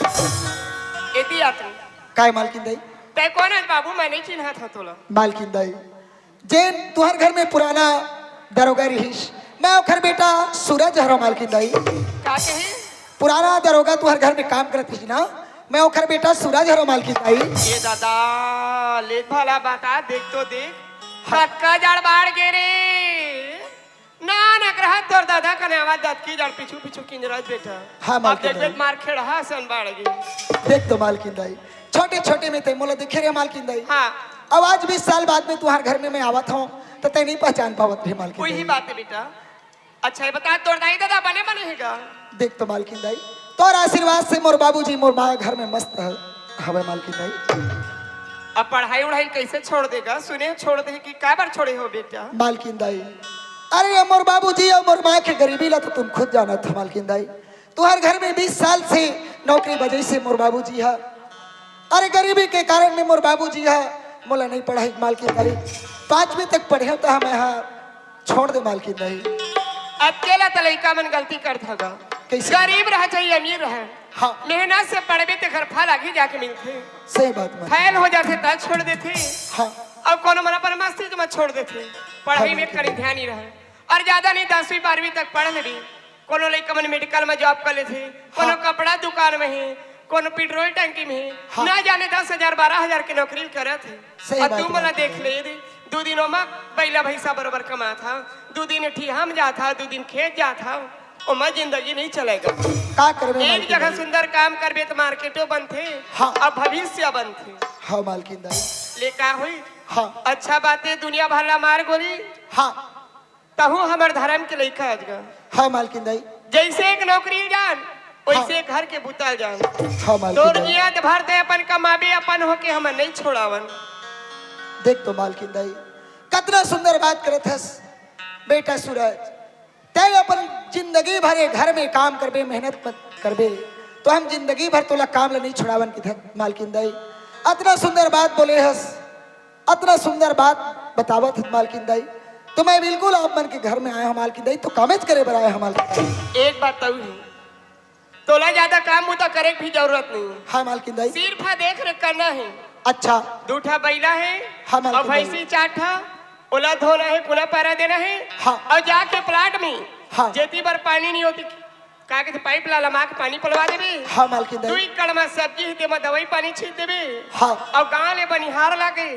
एती आत हे। काय मालकिन दाई? तै कोन हस बाबू, मैं नहीं चिन्हत हंव तोला। मालकिन दाई, जेन तुहर घर में पुराना दरोगा रिहिस, मैं ओखर बेटा सूरज हरंव मालकिन दाई। का कहे? पुराना दरोगा तुहर घर में काम करत रिहिस ना, मैं ओखर बेटा सूरज हरंव मालकिन दाई। ए दादा, ले भला बता, देख तो देख, हाँ। कतका जड़ बाढ़ गे रे। ना, ना, ग्रहण तोर दादा कने आवाज दतकी जड़ पीछू, पीछू किंजरत बेटा। हाँ, अब मालकिन देख, दाई। देख, मार खेड़हा सन बाढ़ गे। देख तो मालकिन दाई, छोटे, छोटे में तैं मोला देखे रे मालकिन दाई। हाँ। अब आज बीस साल बाद में तुहार घर में मैं आवत हंव, त तैं नहीं पहचान पावत रे मालकिन कोई ही दाई। बात है बेटा। अच्छा, ये बता, तोर दाई दादा बने, बने हे गा? देख तो मालकिन दाई, तोर आशीर्वाद से मोर बाबूजी, मोर माँ घर में मस्त ह-, हवे मालकिन दाई। अब पढ़ाई उढ़ाई कैसे छोड़ देगा? सुने छोड़ दे कि काबर छोड़े हो बेटा? मालकिन दाई, अरे ये मोर बाबूजी अउ मोर माँ के गरीबी ला तो तुम खुद जानत हो मालकिन दाई। तुहर घर में बीस साल से नौकरी बजई से मोर बाबूजी ह। अरे गरीबी के कारण में मोर बाबूजी ह मोला नहीं पढ़ाई मालकिन दाई। पांचवी तक पढ़े त मैं ह छोड़ दे मालकिन दाई। अकेला त लइका मन गलती करत हगा। कैसे? गरीब रह चाहे अमीर रह, हाँ। मेहनत से पढ़बे तेखर फल आगे जाके मिलथे। सही बात मालकिन। फेल हो जाथे त छोड़ देथे। हाँ। अउ कोनो मन अपन मस्ती में छोड़ देथे। पढ़ाई हाँ, में बिल्कुल। कहीं ध्यान नहीं रहे। अउ ज्यादा नहीं, दसवीं बारहवीं तक पढ़ लेबे। कोनो लइका मन मेडिकल में जॉब कर लेथे, कोनो हाँ। कपड़ा दुकान में हे, कोनो पेट्रोल टंकी में हे, हाँ। ना जाने दस हजार, बारह हजार के नौकरी करत हे। सही अउ बात तू मोला मालकिन दाई। देख ले दे, दू दिन ओमा बइला भैंसा बरोबर कमात हा, दू दिन एठी हम जात हा, दू दिन खेत जात हा, ओमा जिंदगी नहीं चलेगा। का करबे एक मालकिन जगह दाई? सुंदर काम करबे त मार्केटो बनथे, हाँ। अउ भविष्य बनथे। हाँ मालकिन दाई। ले का होई? हाँ। अच्छा बात हे, दुनिया भर ला मार गोली। हाँ। तहूँ हमर धरम के लइका अजगा। हाँ मालकिन दाई। जैसे एक नौकरी जान, वैसे हाँ। घर के बुता जान। हाँ मालकिन तोर दाई। जियत भर तैं अपन कमाबे, अपन होके हमन नहीं छोड़ावन। देख तो मालकिन दाई, कतना सुंदर बात करत हस बेटा सूरज। तैं अपन जिंदगी भर ये घर में काम करबे, मेहनत मत करबे, तो हम जिंदगी भर तोला काम ला नहीं छोड़ावन किधर मालकिन दाई। अतना सुंदर बात बोले हस। अतना सुंदर बात बतावत हस मालकिन दाई, तो मैं बिल्कुल आप मन के घर में आया हूँ मालकिन दाई, तो कामेच करे बर आया हूँ मालकिन दाई। एक बात तऊ ही, तोला ज्यादा काम बुता करे के भी जरूरत नहीं है। हाँ मालकिन दाई। सिर्फ देख रेख करना है। अच्छा। दू ठा बैला है हाँ, मालकिन अउ दाई। भैंसी चार ठा, ओला धोना हे, कुना पारा देना हे। हाँ। अउ जाके प्लाट में हाँ। जेती बर पानी नहीं होती, का कहते, पाइप ला लमा के पानी पलवा देबे। हाँ, मालकिन दाई। दुई कड़मा सब्जी हे, तेमा दवाई पानी छींच देबे। हाँ। अउ गाँव ले बनिहार लाके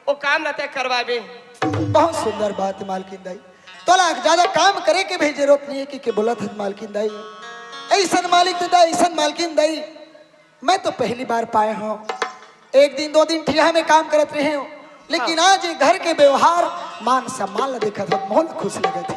ओ काम ला तय करवाबे। बहुत सुंदर बात हे, मालकिन दाई। तोला ज्यादा काम करे के भी जरूरत नहीं हे कि, कि बोलत हस, मालकिन दाई। अइसन मालिक दाई, अइसन मालकिन दाई, मैं तो पहली बार पाए हँव। एक दिन, दो दिन ठिया में काम करत रहे हँव, लेकिन हाँ। आज ये घर के व्यवहार, मान सम्मान ला देखत हँव, बहुत खुश लगत हे।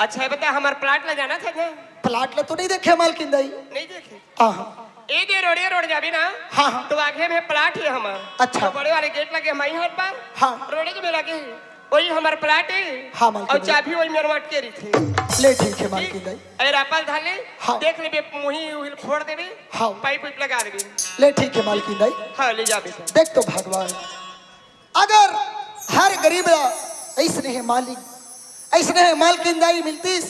अच्छा, ये बता, हमर प्लाट ला जानत हस ना? प्लाट ला तो नहीं देखे, मालकिन दाई। नहीं देखे? हाँ, हाँ। ए दे रोडे रोड जाबे ना, हाँ, हाँ। तो आगे में प्लाट हे हमर। अच्छा। तो बड़े वाले गेट लगे, हमर ही हट पर। हाँ। रोडे के में लगे हे। वही हमर प्लाट हे। हाँ, मालकिन अउ दाई। चाबी वही मेर अटके रहिथे। ले, ठीक हे, मालकिन दाई। अरे रापल धाले, हाँ। देख लेबे, मुही उहिल फोड़ देबे, हाँ। पाइप उइप लगा देबे। ले, ठीक हे, मालकिन दाई। हाँ, ले जाबे तो। देख तो भगवान, अगर हर गरीब ला अइसने हे मालिक, अइसने हे मालकिन दाई मिलतिस,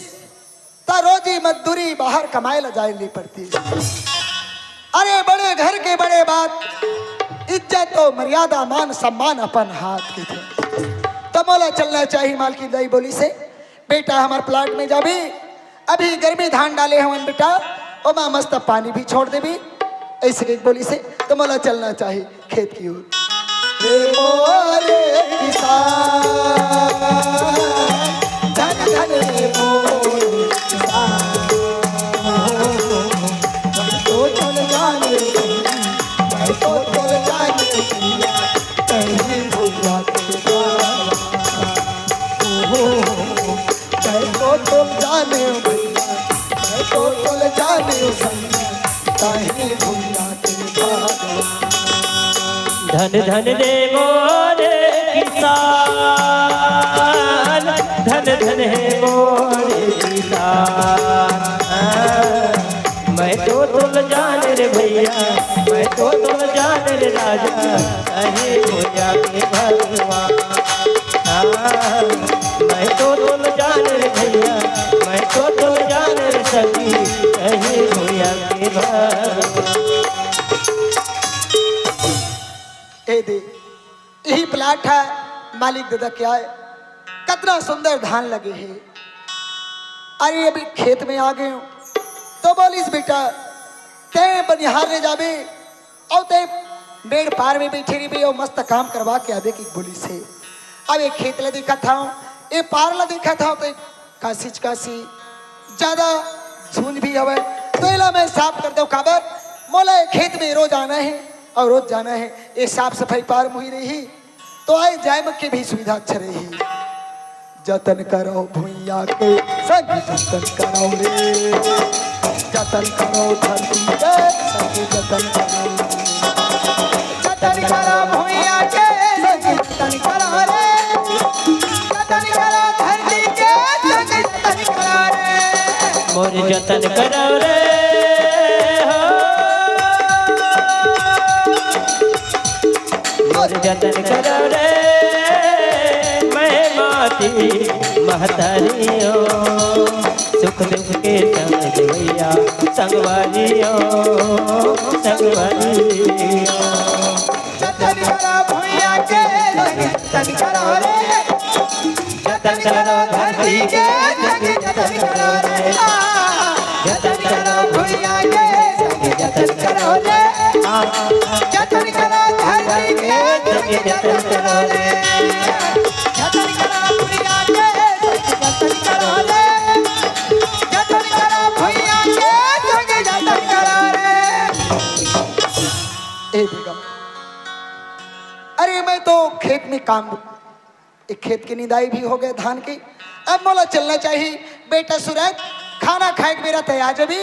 त रोजी मजदूरी बाहर कमाए ला जाए ले पड़तिस। अरे बड़े घर के बड़े बात, इज्जत अउ मर्यादा, मान सम्मान अपन हाथ के थे। त मोला चलना चाही, मालकिन दाई बोलिस हे, बेटा हमर प्लाट में जाबे, अभी गर्मी धान डाले हवन बेटा, ओमा मस्त पानी भी छोड़ देबे। अइसे कहिके बोलिस हे, त मोला चलना चाही खेत की ओर। हे मोरे किसान, धन धन हे मोरे किसान। मैं तो चल जाने, मैं तो चल जाने, कहीं भूल जाते। ओ हो, मैं तो चल जाने भैया, मैं तो चल जाने भैया, कहीं भूल जाते। धन धन हे मोरे किसान, धन धन हे मोरे किसान। मैं तो तुल जान रे भैया, मैं तो तुल जान रे राजा, कहे भैया के भगवान। हाँ, मैं तो तुल जान रे भैया, मैं तो तुल जान रे सखी, कहे भैया के भगवान। ए दे, यही प्लाट हे, मालिक दादा क्या हे, कतना सुंदर धान लगे हे। अरे अभी खेत में आ गए हँव, तो बोलिस बेटा, तैं बनिहार ले जाबे, अउ तैं मेड़ पार में बइठे रहिबे अउ मस्त काम करवा के आबे कहिके बोलिस हे। अब ए खेत ला देखत हँव, ए पार ला देखत हँव, त कासिच कासी ज्यादा झुंझ भी हवय, त एला मैं साफ कर देंव। काबर मोला ए खेत में रोज आना हे अउ रोज जाना हे, ए साफ सफाई पार मुही रही। तो आए जाए म के भी सुविधा अच्छा रही। जतन करो भुइयां के संग जतन करो रे, जतन करो धरती के संग जतन करो रे। जतन करो भुइयां के संग जतन करो रे, जतन करो धरती के संग जतन करो रे। मोर जतन करो रे, हो। मोर जतन करो रे, मैं माटी महतारी हो। सुख दुख के संग देवइया, संगवारी हो, संगवारी हो। जतन करो भुइयां के, जतन करो रे। जतन करो धरती के, जतन करो रे। जतन करो भुइयां के, जतन करो रे। जतन करो धरती के, जतन करो रे। जतन करो भुइयां के, जतन करो रे। जतन करो भुइयां के, जतन करो रे। ए बेगम, अरे मैं तो खेत में काम ए खेत के निंदाई भी हो गए धान के। अब मोला चलना चाही। बेटा सूरज, खाना खाए के बेरा तैयार जबी।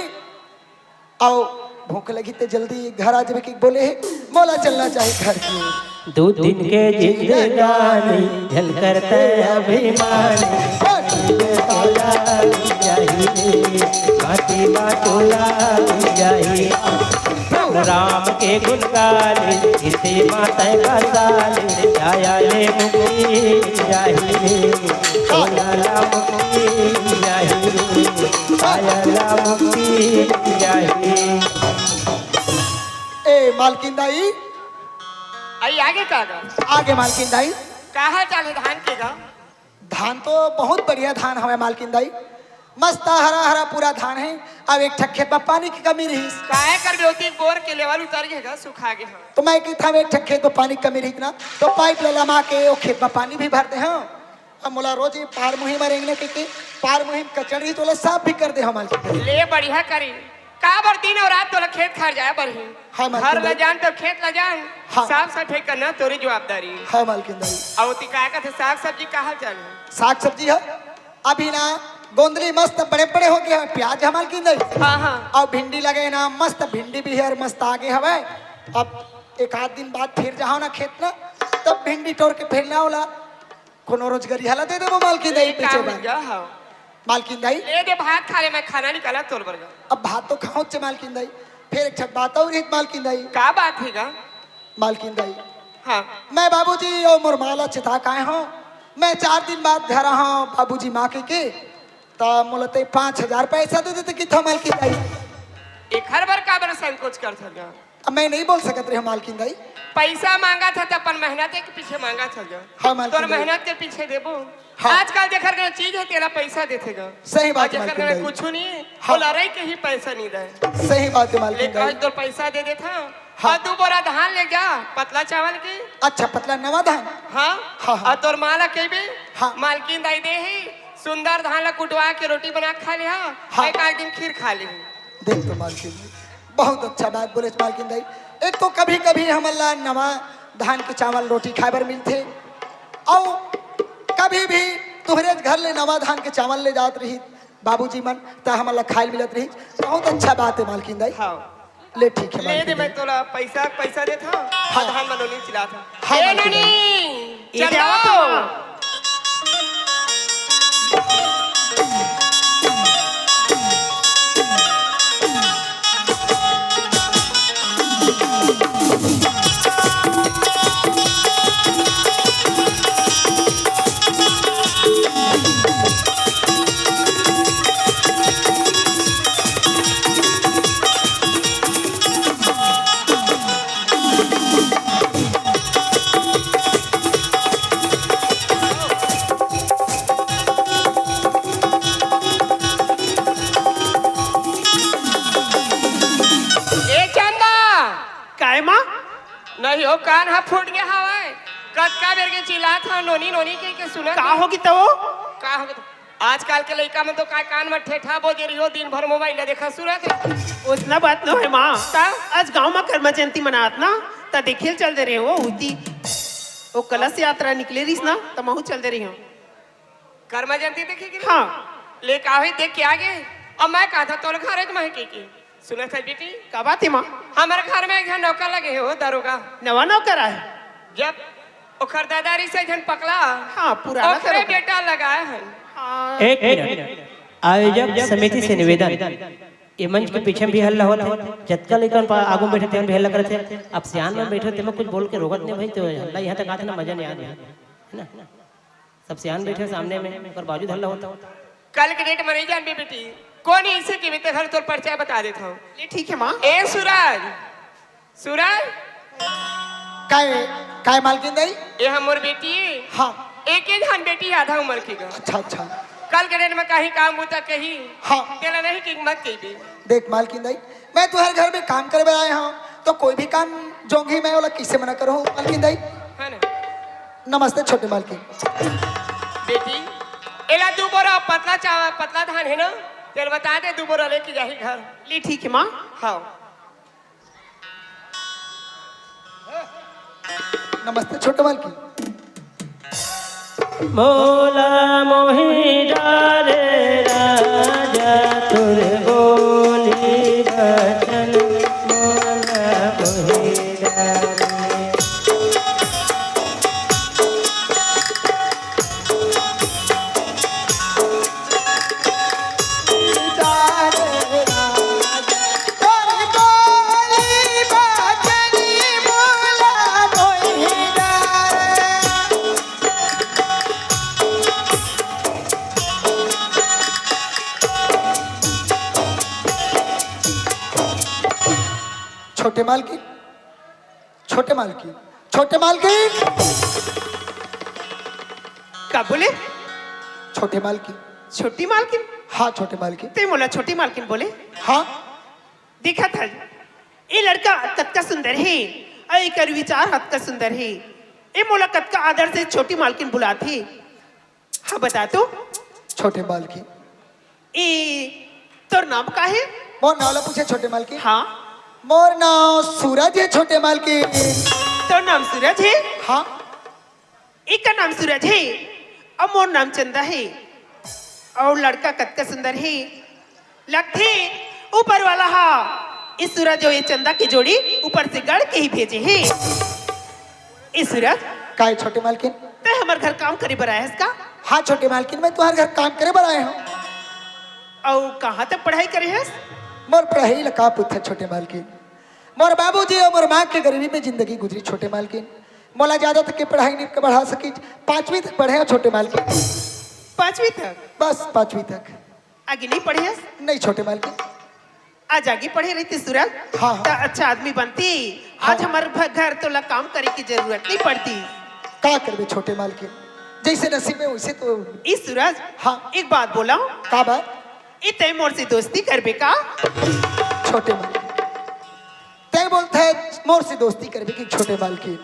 अउ भूख लगी ते जल्दी घर आ जबे कि बोले हे, मोला चलना चाही घर की ओर। दो दिन के जिंदगानी झलकत अभिमानी। माटी में तोला जाही, माटी में तोला जाही। प्रभु राम के गुण गाली, इसे मातै बसाली, आया ले मुक्ति जाही, आया ला मुक्ति जाही, आया ला मुक्ति जाही। ए मालकिन दाई, आई आगे का गा? आगे मालकिन दाई। कहाँ चाले धान के गा? धान तो बहुत बढ़िया धान हवय मालकिन दाई, मस्त हरा हरा पूरा धान हे। अब एक ठक खेत म पानी के कमी रहिस। काय करबे, ओती बोर के लेवल उतर गे गा, सुखा गे हवय। तो मैं कहिथंव एक ठक खेत म पानी के कमी रहिस ना, तो पाइप ल लमा के ओ खेत म पानी भी भर दे हंव। अब मोला रोज ये पार मुहिम रेंगना के, के पार मुहिम कचड़ रही तो ओला साफ भी कर दे हंव मालकिन दाई। ले बढ़िया करी, काबर दिन अउ रात तोला खेत खार जाए बर हे। हाँ, मालकिन घर ला दाई। जान तब खेत ला जान, हाँ। साफ सफाई करना तोरी जवाबदारी। हाँ, मालकिन दाई। अउ ओती काय कथे साग सब्जी कहाँ चल? साग सब्जी ह अभी ना गोंदली मस्त बड़े बड़े हो गे हवय, प्याज ह मालकिन दाई। हाँ, हाँ। अउ भिंडी लगे ना मस्त, भिंडी भी हे अउ मस्त आगे हवय। अब एक आध दिन बाद फिर जाहूं ना खेत ना, तब भिंडी टोर के फेर ना ओला कोनो रोजगरिहा ला दे देबो मालकिन दाई ए, बेचे काम बर। जा, हाँ। मालकिन दाई। ले दे भात खा ले, मैं खाना निकाला तोर बर गा। अब भात तो खाहूंच मालकिन दाई, फेर एक ठक बात अउ रहिस मालकिन दाई। का बात हे गा? मालकिन दाई। हाँ। मैं बाबूजी अउ मोर माँ ला चिता के आए हंव, मैं चार दिन बाद घर आहूं बाबूजी माँ कहिके, त मोला ते पाँच हजार पैसा दे देते कहिथंव मालकिन दाई। एखर बर काबर संकोच करथस गा? अब मैं नहीं बोल सकत रहेंव मालकिन दाई। पैसा मांगत हस त अपन मेहनत के पीछे मांगत हस गा। हाँ, मालकिन तोर दाई। मेहनत के पीछे देबो। हाँ। आजकल जेकर करा चीज हे, तेला पैसा देथे गा। सही बात, अउ जेकर मालकिन करा दाई। कुछु नहीं हे, हाँ। वो लड़ाई के ही पैसा नहीं दे। सही बात हे, मालकिन ले दाई। कहे तोर पैसा दे देथंव। हाँ। अउ दू बोरा धान ले जा, पतला चावल के। अच्छा, पतला नवा धान? हाँ। हाँ, हाँ। अउ तोर माँ ला कहिबे, हाँ। मालकिन दाई दे ही, सुंदर धान ला कुटवा के रोटी बना के खा ले, हाँ। हाँ। एक आध दिन खीर खा ले। देख तो मालकिन, बहुत अच्छा बात बोलेस मालकिन दाई। एक तो कभी-कभी हमन ला नवा धान के चावल रोटी खाए बर मिलथे, अउ कभी भी तुंहरे घर ले नवा धान के चावल ले जात रही बाबूजी मन, त हमन ला खाए मिलत रही। बहुत अच्छा बात हे मालकिन दाई। हाँ। ले ठीक हे ले मालकिन दे, मैं दाई। तोला पैसा, पैसा देथंव, हाँ। धान म नोनी चिलाथंव। हाँ, ए मालकिन दाई। नोनी, ये चल क्या दो। बात है? ए चंदा! काय माँ? नहीं हो, कान ह फूट गे हवय। कतका बेर के चिल्लात हंव, नोनी, नोनी कहिके सुनत का नहीं। होगे त वो? का होगे त? आजकल के लइका मन तो काय कान म ठेठा बोजे रहिथे, दिन भर मोबाइल ला देखत सुनत हे। ओतना बात नोहे माँ। त? आज गांव म कर्मा जयंती मनात ना, त देखे ल चल दे रहेंव, ओती। वो कलश यात्रा निकले रहिस ना, त महूं चल दे रहेंव। कर्मा जयंती देखे के लिए? हाँ। ले का होही, देख के आगे। अब मैं कहा था तोर घर एक महके के। सुनत हस बेटी? का बात हे माँ? हमर घर म एक झन नौकर लगे हे, वो दरोगा। नवा नौकर आए? जब ओकर दादा रहिस एक झन पकला, हाँ, पुराना ओकरे दरोगा। बेटा लगाए हन। हाँ। एक मिनट, आयोजक समिति से निवेदन, ये मंच के पीछे भी हल्ला होत हे, जतका लइका मन पा-, आगू में बैठे तेमन भी हल्ला करत हे। अब सियान मन बैठे तेमन कुछ बोल के रोकत नहीं भाई, तो हल्ला यहाँ तक आथे ना, मजा नहीं आथे, है ना? सब सियान बैठे सामने में, ओकर बावजूद हल्ला होता। कल के डेट म नहीं जानबे बेटी, कोन इसे के बेटे घर तोर परिचय बता देत हंव। ले ठीक हे माँ। ए सूरज, सूरज। काय, काय मालकिन दाई? ए हमर बेटी। हाँ। एक ही झन बेटी आधा उम्र के गा। अच्छा, अच्छा। कल के डेट म कहीं काम बूता कही। हाँ। तेला नहीं कि मत कहिबे। देख मालकिन दाई, मैं तुंहर घर में काम करे बर आए हंव, तो कोई भी काम जोंघी मैं ओला कइसे मना करहूं मालकिन दाई? है ना? नमस्ते छोटे मालकिन। बेटी, एला दू बोरा पतला चावल, पतला धान हे ना, तेला बता दे, दू बोरा लेके जाही घर। ले ठीक हे माँ। हाँ। नमस्ते छोटे मालकिन। मोला मोहि डारे राजा तोर बोली बचन, मोला मोहि डारे। छोटे मालकिन, छोटे मालकिन, छोटे मालकिन। का बोले? छोटे मालकिन। छोटी मालकिन? हाँ, छोटे मालकिन। ते मोला छोटी मालकिन बोले? हाँ। देखत हस, ए लड़का कतका सुंदर हे, अउ एकर विचार ह कतका सुंदर हे। ए मोला कतका आदर से छोटी मालकिन बुलाथे। हाँ, बता तो। छोटे मालकिन। ए, तोर नाम का हे? मोर नाम ला पूछे, छोटे मालकिन। हाँ। मोर नाम सूरज हे, छोटे मालकिन। तोर नाम सूरज हे? हाँ। एकर नाम सूरज हे, अउ मोर नाम चंदा हे। अउ लड़का कतका सुंदर हे, लगथे ऊपर वाला हा ए सूरज अउ ए चंदा के जोड़ी ऊपर से गढ़ के ही भेजे हे। ए सूरज, काय छोटे मालकिन? तैं हमर घर काम करे बर आए हस का? हाँ छोटे मालकिन, मैं तुम्हारे घर काम करे बर आए हूँ। अउ कहाँ तक पढ़ाई करे हस? मोर पढ़ाई ला का पूछत छोटे मालकिन, मोर बाबूजी अउ मोर माँ के गरीबी में जिंदगी गुजरी छोटे मालकिन। मोला ज्यादा तक के पढ़ाई नहीं बढ़ा सकी, पांचवी तक पढ़े हूँ छोटे मालकिन। पांचवी तक? बस पांचवी तक। आगे नहीं पढ़े हस? नहीं छोटे मालकिन। आज आगे पढ़े रहिते सूरज, हाँ, हाँ। त अच्छा आदमी बनती। हाँ। आज हमर भ-, घर तोला काम करे की जरूरत नहीं पड़ती। का करबे छोटे मालकिन, जैसे नसीब में वैसे तो। ई सूरज, हाँ। एक बात बोला। का बात? ई तय मोर से दोस्ती करबे का? छोटे मालकिन, तय बोलता है मोर से दोस्ती करबे की छोटे मालकिन?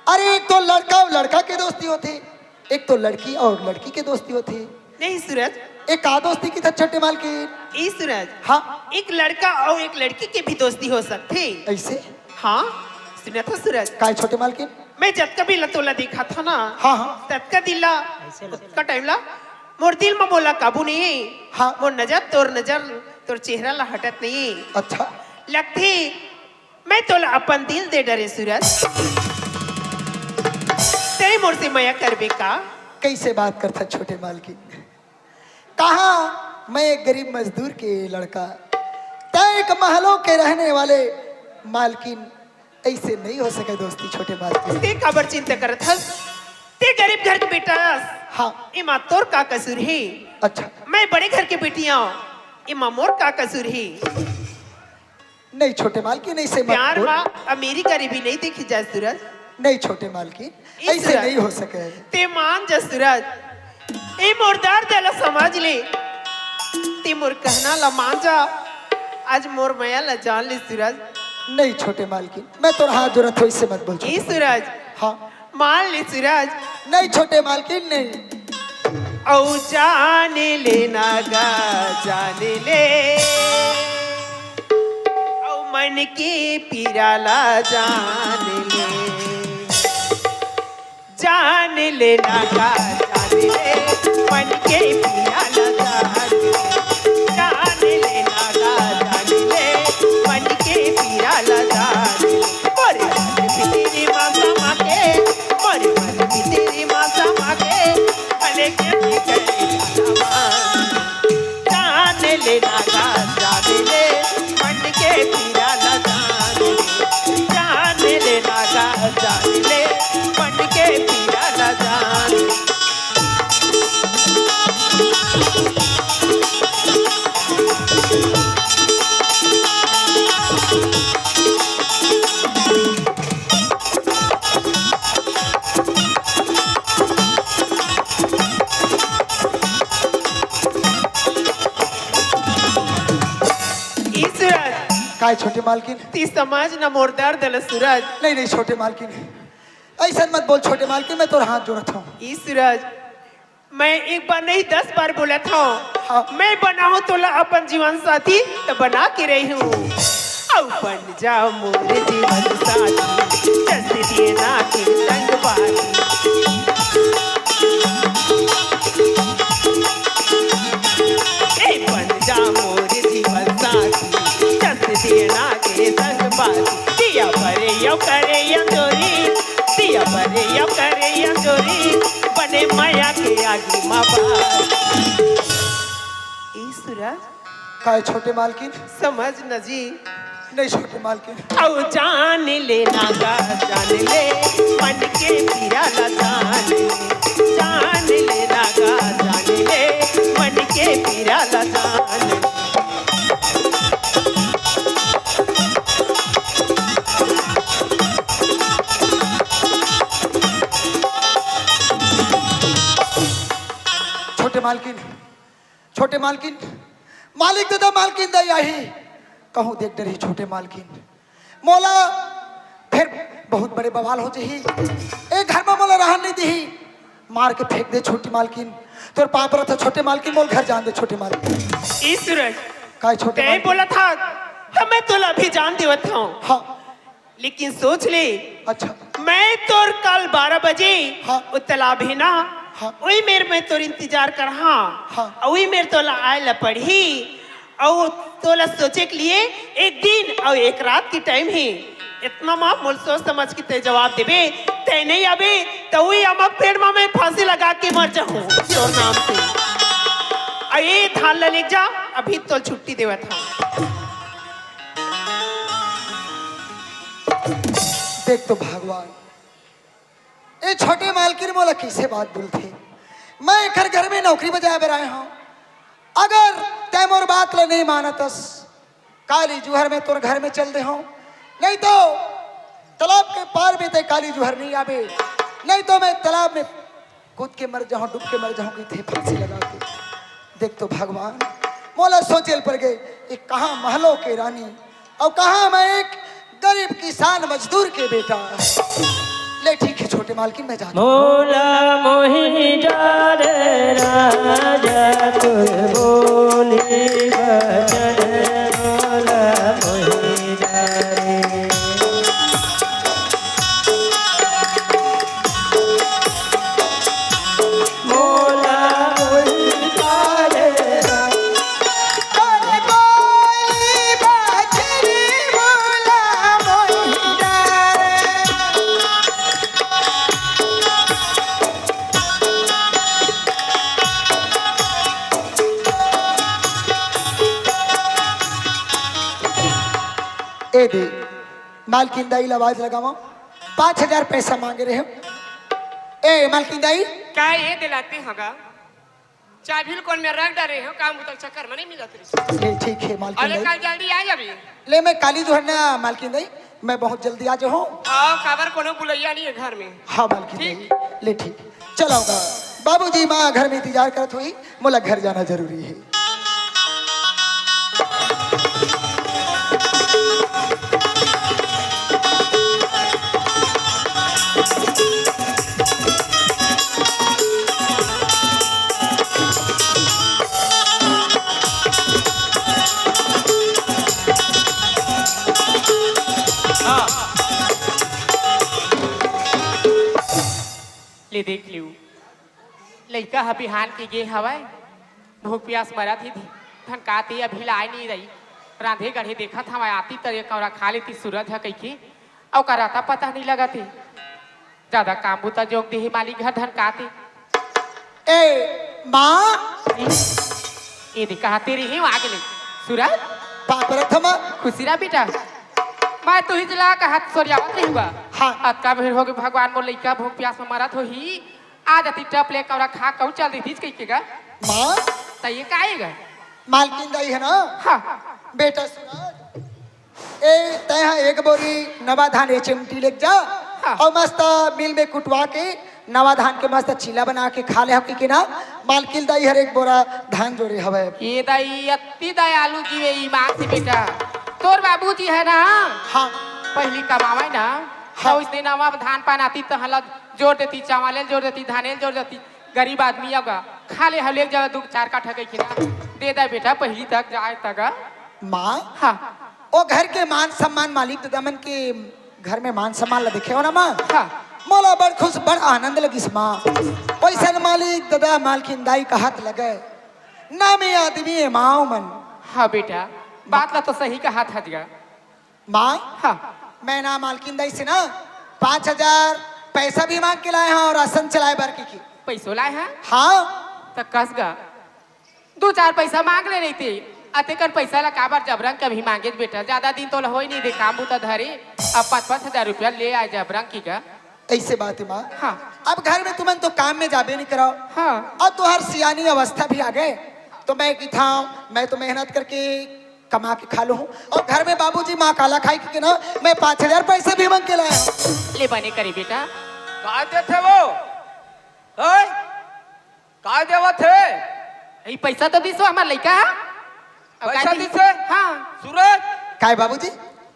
अरे एक तो लड़का और लड़का के दोस्ती होती, एक तो लड़की और लड़की के दोस्ती होती। नहीं सूरज। एक का दोस्ती की था छोटे मालकिन? ई सूरज। हाँ। एक लड़का और एक लड़की के भी दोस्ती हो सकथे। ऐसे? हाँ, सुना था सूरज। काय छोटे मालकिन? मैं जतका भी ला तोला देखा था ना, हाँ, हाँ। ततका दिल ला, ततका टाइम ला, मोर दिल में मोला काबू नहीं। हाँ। मोर नजर, तोर नजर, तोर चेहरा ला हटत नहीं। अच्छा। लगथे मैं तोला अपन दिल दे डरे सूरज, तें मोर से मया करबे का? कैसे बात करथा छोटे मालकिन? कहा मैं एक गरीब मजदूर के लड़का, तें एक महलों के रहने वाले मालकिन, ऐसे नहीं हो सके दोस्ती छोटे मालकिन। तें काबर चिंता करत हस? तें गरीब घर के बेटा हस। हाँ। एमा तोर का कसूर हे? अच्छा। मैं बड़े घर के बेटी हूँ, एमा मोर का कसूर हे? नहीं छोटे मालकिन, ऐसे मत प्यार बोल। मा अमीरी गरीबी नहीं देखी जाए सूरज। नहीं छोटे मालकिन, ई ऐसे सूरज। नहीं हो सके। तें मान जा सूरज, ए मोर दर्द ला समझ ले, तें मोर कहना ला मान जा, आज मोर मया ला जान ले सूरज। नहीं छोटे मालकिन, मैं तोर हाथ जोड़त हूँ, ऐसे मत बोल छोटे ई मालकिन। सूरज। हाँ। मान ले सूरज। नहीं छोटे मालकिन, नहीं। अउ जान ले ना गा, जान ले। अउ मन के पीरा ला जान ले। जान ले ना गा, जान ले। मन के पीरा ला जान ले। जान ले ना गा, जान ले। मन के पीरा ला जान ले। मोरे मन भीतरी मा समा के, मोरे मन भीतरी मा समा के, भले के भी करे जान ले ना गा, जान ले, मन के पीरा ला जान ले, जान ले ना गा, जान ले, मन के पीरा ला जान ले। ई सूरज। काय छोटे मालकिन? तें समझ ना मोर दर्द ल सूरज। नहीं, नहीं, छोटे मालकिन, ऐसन मत बोल छोटे मालकिन, मैं तोर हाथ जोड़त हूँ। ई सूरज, मैं एक बार नहीं दस बार बोलत हूँ, हाँ। मैं बनाहूँ तोला अपन जीवन साथी, त बना के रही हूँ। अउ बन जा मोर जीवन साथी, जस देना के संग बाती। ए बन जा मोर जीवन साथी, जस देना के संग बाती। दिया बरे यो करे अंजोरी, दिया बरे यो करे अंजोरी, बने मया के आगी मा बार। ई सूरज। काय छोटे मालकिन? समझ न जी। नहीं छोटे मालकिन। अउ जान ले ना गा, जान ले, मन के पीरा ला जान ले। जान ले ना गा, जान ले, मन के पीरा ला जान ले। मालकिन, मालिक ददा, मालकिन दाई आही, कहूँ देख डरही छोटे मालकिन, मोला फिर बहुत बड़े बवाल हो जही। ए घर में मोला रहन नहीं दिही, मार के फेंक दे छोटी मालकिन। तोर पाँव परत हँव छोटे मालकिन, मोला घर जान दे छोटे मालकिन। ई सूरज, काय छोटे तैं मालकिन? बोलत हस, हमें तोला अभी जान देवत हँव। हाँ। लेकिन सोच ले, अच्छा। मैं तोर कल बारह बजे हाँ। वो तालाब हे ना, हाँ। वही मेर मैं तोर इंतजार करहूँ। हाँ। अउ वही मेर तोला आए ला पड़ही। अउ तोला सोचे के लिए एक दिन अउ एक रात के टाइम हे। इतना मा मोला सोच समझ के तैं जवाब देबे, तैं नहीं आबे, त वही अमक पेड़ मा मैं फांसी लगा के मर जाहूँ तोर नाम से। अउ ए धान ला लेके जा, अभी तोला छुट्टी देवत हँव। देख तो भगवान, ए छोटे मालकिन मोला कइसे बात बोलथे। मैं एकर घर में नौकरी बजाए बर आए हँव। अगर तैं मोर बात ला नहीं मानतस, काली जुहर में तोर घर में चल देहूँ, नहीं तो तालाब के पार में तैं काली जुहर नहीं आबे, नहीं तो मैं तालाब में कूद के मर जाहूँ, डूब के मर जाहूँ, कहिथे फांसी लगा के। देख तो भगवान, मोला सोचे ल पर गे, ये कहाँ महलों के रानी अउ कहाँ मैं एक गरीब किसान मजदूर के बेटा। ले ठीक हे छोटे मालकिन, मैं जाता हूँ। मोला मोहि डारे राजा तोर बोली बचन, मोला मोहि डारे। ए दे, मालकिन दाई ला आवाज लगावा, पाँच हजार पैसा मांगे रहे हो। ए मालकिन दाई, का ए दिलाते हगा? चाभी ल कोन में रख डारे हो, काम उतर चक्कर में नहीं मिलत रही। ले ठीक हे मालकिन अरे दाई। कल जल्दी आ जाबी। ले मैं काली जुहर ना मालकिन दाई, मैं बहुत जल्दी आ जाहूँ। हाँ, काबर कोनो बुलैया नहीं है घर में। हाँ मालकिन ठीक। दाई, ले ठीक। चलाऊंगा। बाबूजी माँ घर में इंतजार करत होही, मोला घर जाना जरूरी हे। ले देख लियो, लइका ह बिहान के गे हवय, भूख पियास मरत ही, धनकात ही, अभी लाए नहीं रही। रांधे गढ़े देखत हवय, आती त एक कौरा खा लेती सूरज ह कहिके, अउ का रहता पता नहीं लगत हे। जादा काम बुता जोग देही मालिक घर धनकात ही। ए माँ, ए दे कहा तेरी ही आगे ले। सूरज, पाँव परत हँव माँ। खुशी रहा बेटा, मैं तुही ला कहत सोरियावत रही हुआ। हाँ। अतका भीड़ होगे भगवान, मोर लइका भूख पियास में मरत होही। आ जाती टप ले कौरा खा कहूँ चल देतीस कहिके गा। माँ। त ये का आएगा? मालकिन दाई हे ना? हाँ। बेटा सूरज, ए तैं हा एक बोरी नवा धान एच एम टी लेके जा हाँ। अउ मस्त मिल में कुटवा के नवा धान के मस्त चीला बना के खा ले हो कहिके ना। मालकिन दाई हर एक बोरा धान जोरे हवय। ये दाई अति दयालु जी हे, ईमान से बेटा। तोर बाबूजी हे ना? हाँ। पहिली कमावय ना, हाँ। त ओइसने नवा धान पान आती त हला जोर देती, चावल जोर देती, धाने जोर देती। गरीब आदमी अगा खा ले हले जब दू चार काठा कहिके ना। दे दे बेटा, पहिली तक जाए तक। माँ, हाँ। ओ घर के मान सम्मान, मालिक ददा मन के घर में मान सम्मान ला देखे हो ना माँ? हाँ। मोला बड़ खुश, बड़ आनंद लगिस माँ। ओइसन मालिक ददा मालकिन दाई कहत लगे, नामी आदमी हे माँ ओमन। हाँ बेटा, बात ला तो सही कहत हस गा। माँ, हाँ। मैं ना मालकिन दाई से ना पाँच हजार पैसा भी मांग के लाए हँव अउ राशन चलाए बर कहिके। पैसो लाए हस? हाँ। त कस गा, दू चार पैसा मांग ले रहिते। अतेकन पैसा ला काबर जबरन के अभी मांगेच बेटा, जादा दिन तोला होय नहीं दे काम बुता धरे। अब पाँच पाँच हजार रुपया ले आए जबरन के गा। अइसे बात हे माँ। हाँ। अब घर में तुमन तो काम में जाबे नहीं करव। हाँ। अब तुँहर सियानी अवस्था भी आगे, त मैं कहिथँव, मैं तो मेहनत करके कमा के खा लूँ अउ घर में बाबूजी माँ काला खाही कहिके ना, मैं पाँच हजार पैसा भी मांग के लाए हँव। ले बने करे बेटा। का देथे वो? हैं? का देवत हे? ई पैसा तो दिस वो हमर लइका ह। अब पैसा का दिस? दिस हे? हाँ। सूरज, काय बाबूजी?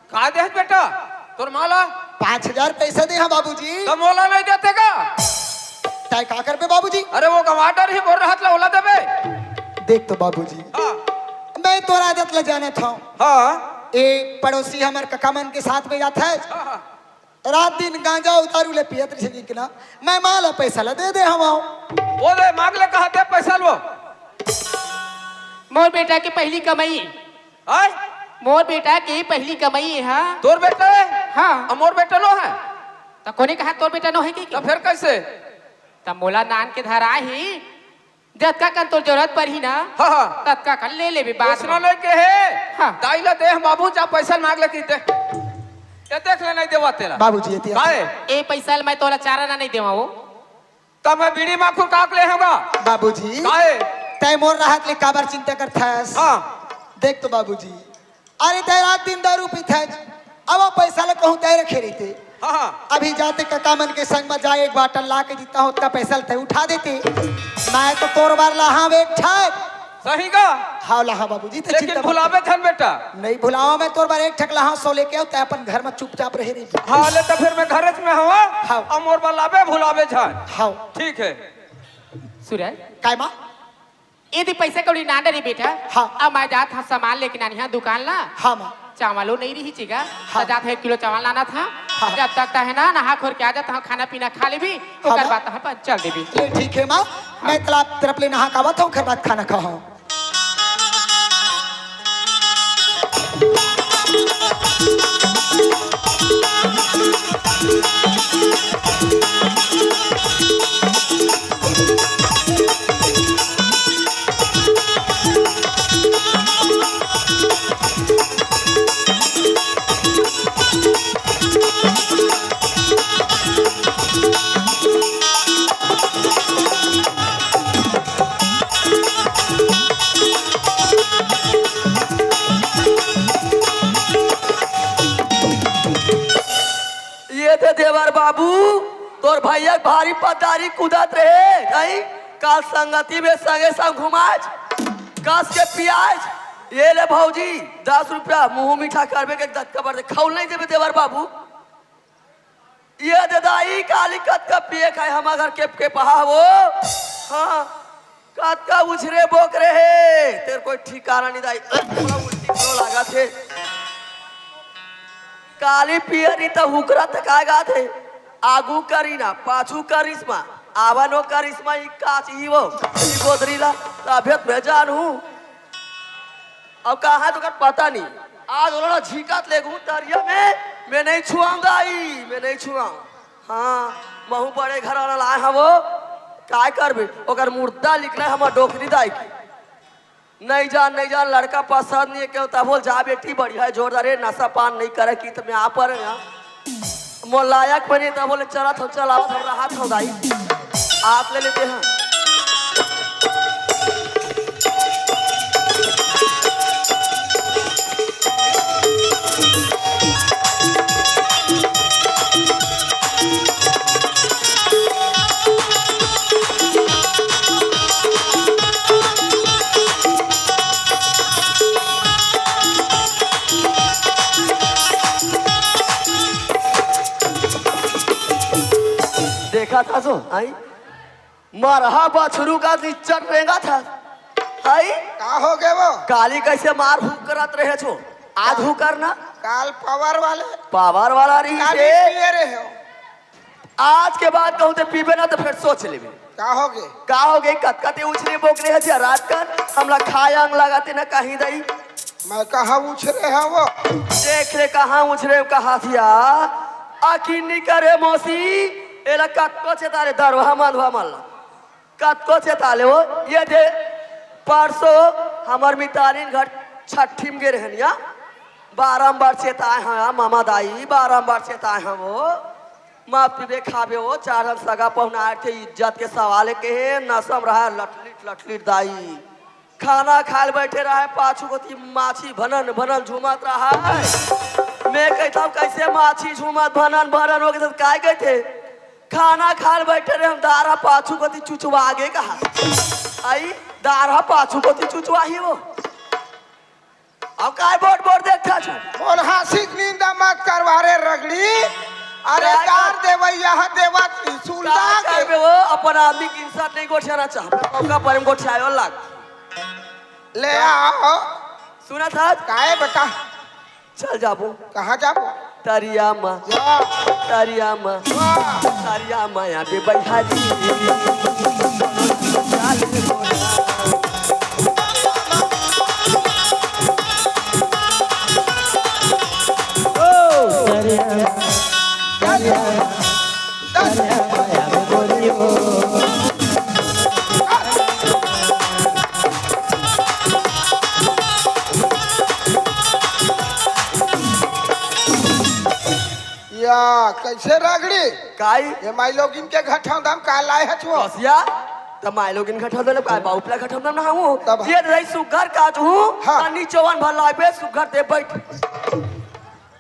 का देहस बेटा तोर माँ ला? पाँच हजार पैसा दे हँव बाबूजी। त मोला नहीं देते का? तैं का करबे बाबूजी? अरे वो गंवा डरही, मोर रहत ला ओला देबे। देख तो बाबूजी, हाँ। मैं तोर आदत ला जानत हँव। हाँ। ए पड़ोसी हमर कका मन के साथ में जात हे। हाँ, हाँ। रात दिन गांजा अउ दारू ले पियत रहिथे कि ना, मैं माँ ला पैसा ला दे दे हँव। वो दे, मांग ले, कहा दे पैसा लो। मोर बेटा के पहली कमाई। आय? मोर बेटा के पहली कमाई हे। तोर बेटा हे? हाँ। अउ मोर बेटा नो हे? त कोने कहा तोर बेटा नो हे कि? त फेर कैसे? त मोला नान के धरा ही, जतका कन तोर जरूरत परही ना, हाँ, हाँ। ततका कन ले लेबे, बात ओसना में। नहीं के हे। हाँ। दाई ला दे, बाबू जा पैसा मांग ले की दे। ये देख ले, नहीं देवा तेला। बाबूजी, ये दिया। काहे? ए पैसा ल मैं तोला चार आना नहीं देवा वो। तब मैं बीड़ी माखुर काक ले हँव गा। बाबूजी, काहे? तैं मोर रहत ले काबर चिंता करथस? हाँ। देख तो बाबूजी, अरे तैं रात दिन दारू पीथस, अब वो पैसा ल कहूँ तैं रखे रहिते। हाँ, हाँ। अभी जाते कका मन के संग में जा, एक बाटल ला के देता हँव, ओतका पैसा ल तैं उठा देते। मैं तो तोर बर लाहँव एक ठक। सही का? हाँ, लाहँव बाबूजी, तैं लेकिन चिंता मत भुलाबे कर। झन बेटा। नहीं भुलावँव मैं तोर बर एक ठक लाहँव, सौ लेके आव, तैं अपन घर में चुपचाप रहे रही। हाँ, ले त फेर मैं घरेच में हँव। हाँ। अउ मोर बर लाबे, भुलाबे झन। हाँ। ठीक हे। सूरज। काय माँ? ए दे पैसा कौड़ी नान डरे बेटा। हाँ। अब मैं जात हँव सामान लेके नानी हा दुकान ला। हाँ माँ। चावलो नहीं रही चिगा। हाँ। त जात हँव एक किलो चावल लानत हँव। हाँ। जब तक तैं हे ना नहा खोर के आ जात हँव, खाना पीना खा लेबे। हाँ ओकर माँ। बाद तैं अपन चल देबे। ले ठीक हे माँ, मैं तालाब तरफ ले नहा के आवत हँव, ओकर बाद खाना खाहूँ। ये दे देवर बाबू, तोर भैया के भारी पदारी कूदत रहे, नहीं? काल संगति में संगे संग घुमाज, कस के पियाज। ये ले भौजी, दस रुपया मुँह मीठा करबे के दतका बर दे, खौल नहीं देबे देवर बाबू। ये दे दाई, काली कतका पिए खाए हमार घर के, के पहा वो। हाँ, कतका उछरे बोकरे हे, तेर कोई ठिकाना नहीं दाई। अरे, थोड़ा उल्टी क्यों लागत हे? काली पियरी त हुकरा त काय गात हे? आगू करिना, पाछू करिश्मा, आवा नो करिश्मा, ई काच ई वो, ई गोदरी ला, तबियत में जान हूँ। अब कहाँ तो कर पता नहीं। आज ओला झींकत लेगू तरिया में, मैं नहीं छुआऊँ दाई, मैं नहीं छुआऊँ। हाँ, महू बड़े घर वाला लाए हँव वो, काय करबे? ओकर मुर्दा निकले हमर डोकरी दाई के। नहीं जान, नहीं जान, लड़का पसंद नहीं हे क्यों? तब बोल, जा बेटी, बढ़िया हे, जोरदार हे, नशा पान नहीं करे की, त मैं आ पर यहाँ। मोर लायक बने, तब बोले, चलत हँव, चल आवत हँव, रहत हँव दाई। आप ले लेते हैं। देखा था सो, आई? मरहा बछरू का इज्जत रेंगा था। हई? का हो गे वो? काली कैसे मार हुक करत रहे छो? आज हुक करना? काल पावर वाले। पावर वाला रही काली से। पिए रहे हो। आज के बाद कहूँ ते पीबे ना तो फिर सोच लेबे। का हो गे? का हो गे? कतका ते उछरे बोकरे हे जे रात कर हमला खाए अंग लगाते ना कहीं दई। मैं कहाँ उछरे हँव वो? देख ले कहाँ उछरे कहा थिया। अकिन नी करे मौसी, एला कतको चेता ले दरवा मन भवा मन ला। कतको चेता ले वो, ये दे परसों हमर मितानिन घर छट्ठी में गे रहनिया। बारम्बार चेताए हँव, मामा दाई, बारम्बार चेताए हँव वो। मत पीबे खाबे वो, चार झन सगा पहुना आए थे, इज्जत के सवाल हे, कहे नसम रहा लटलिट लटलिट दाई। खाना खाए ल बैठे रहे, पाछू कोती माछी भनन भनन झूमत रहे। मैं कहता हूँ, कैसे माछी झूमत भनन भनन हो गए, तो काय कहते? खाना खाए ल बैठे रहे हम, दारा पाछू कोती चुचवा गे कहा। आई तार ह पाछू कोती चुचवाही वो। अब काय बोट बोट देखत हस? मोर हंसी के निंदा मत करवा रे रगड़ी। अरे काय दार कर- देवैया ह देवत त्रिशूल काय दागे। करबे वो? अपन आदमी के इंसान नहीं गोठियाना चाहबे। मौका पर हम गोठियायो लाग। ले आओ। सुनत हस? काय बता? चल जाबो। कहाँ जाबो? तरिया मा। वाह। तरिया मा। वाह। तरिया मा आबे बइहारी। ओ, तरिया मा। तरिया मा। या, कैसे रगड़ी? काई? ये माई लोगिन के घटौंदा म का लाए हच वो? कसिया, त माई लोगिन घटौंदा ले, काय बाउपला घटौंदा ना हूँ। तब ये रही सुग्घर का तू, हाँ। त नीचोवन भर लाए बे, सुग्घर दे बैठ।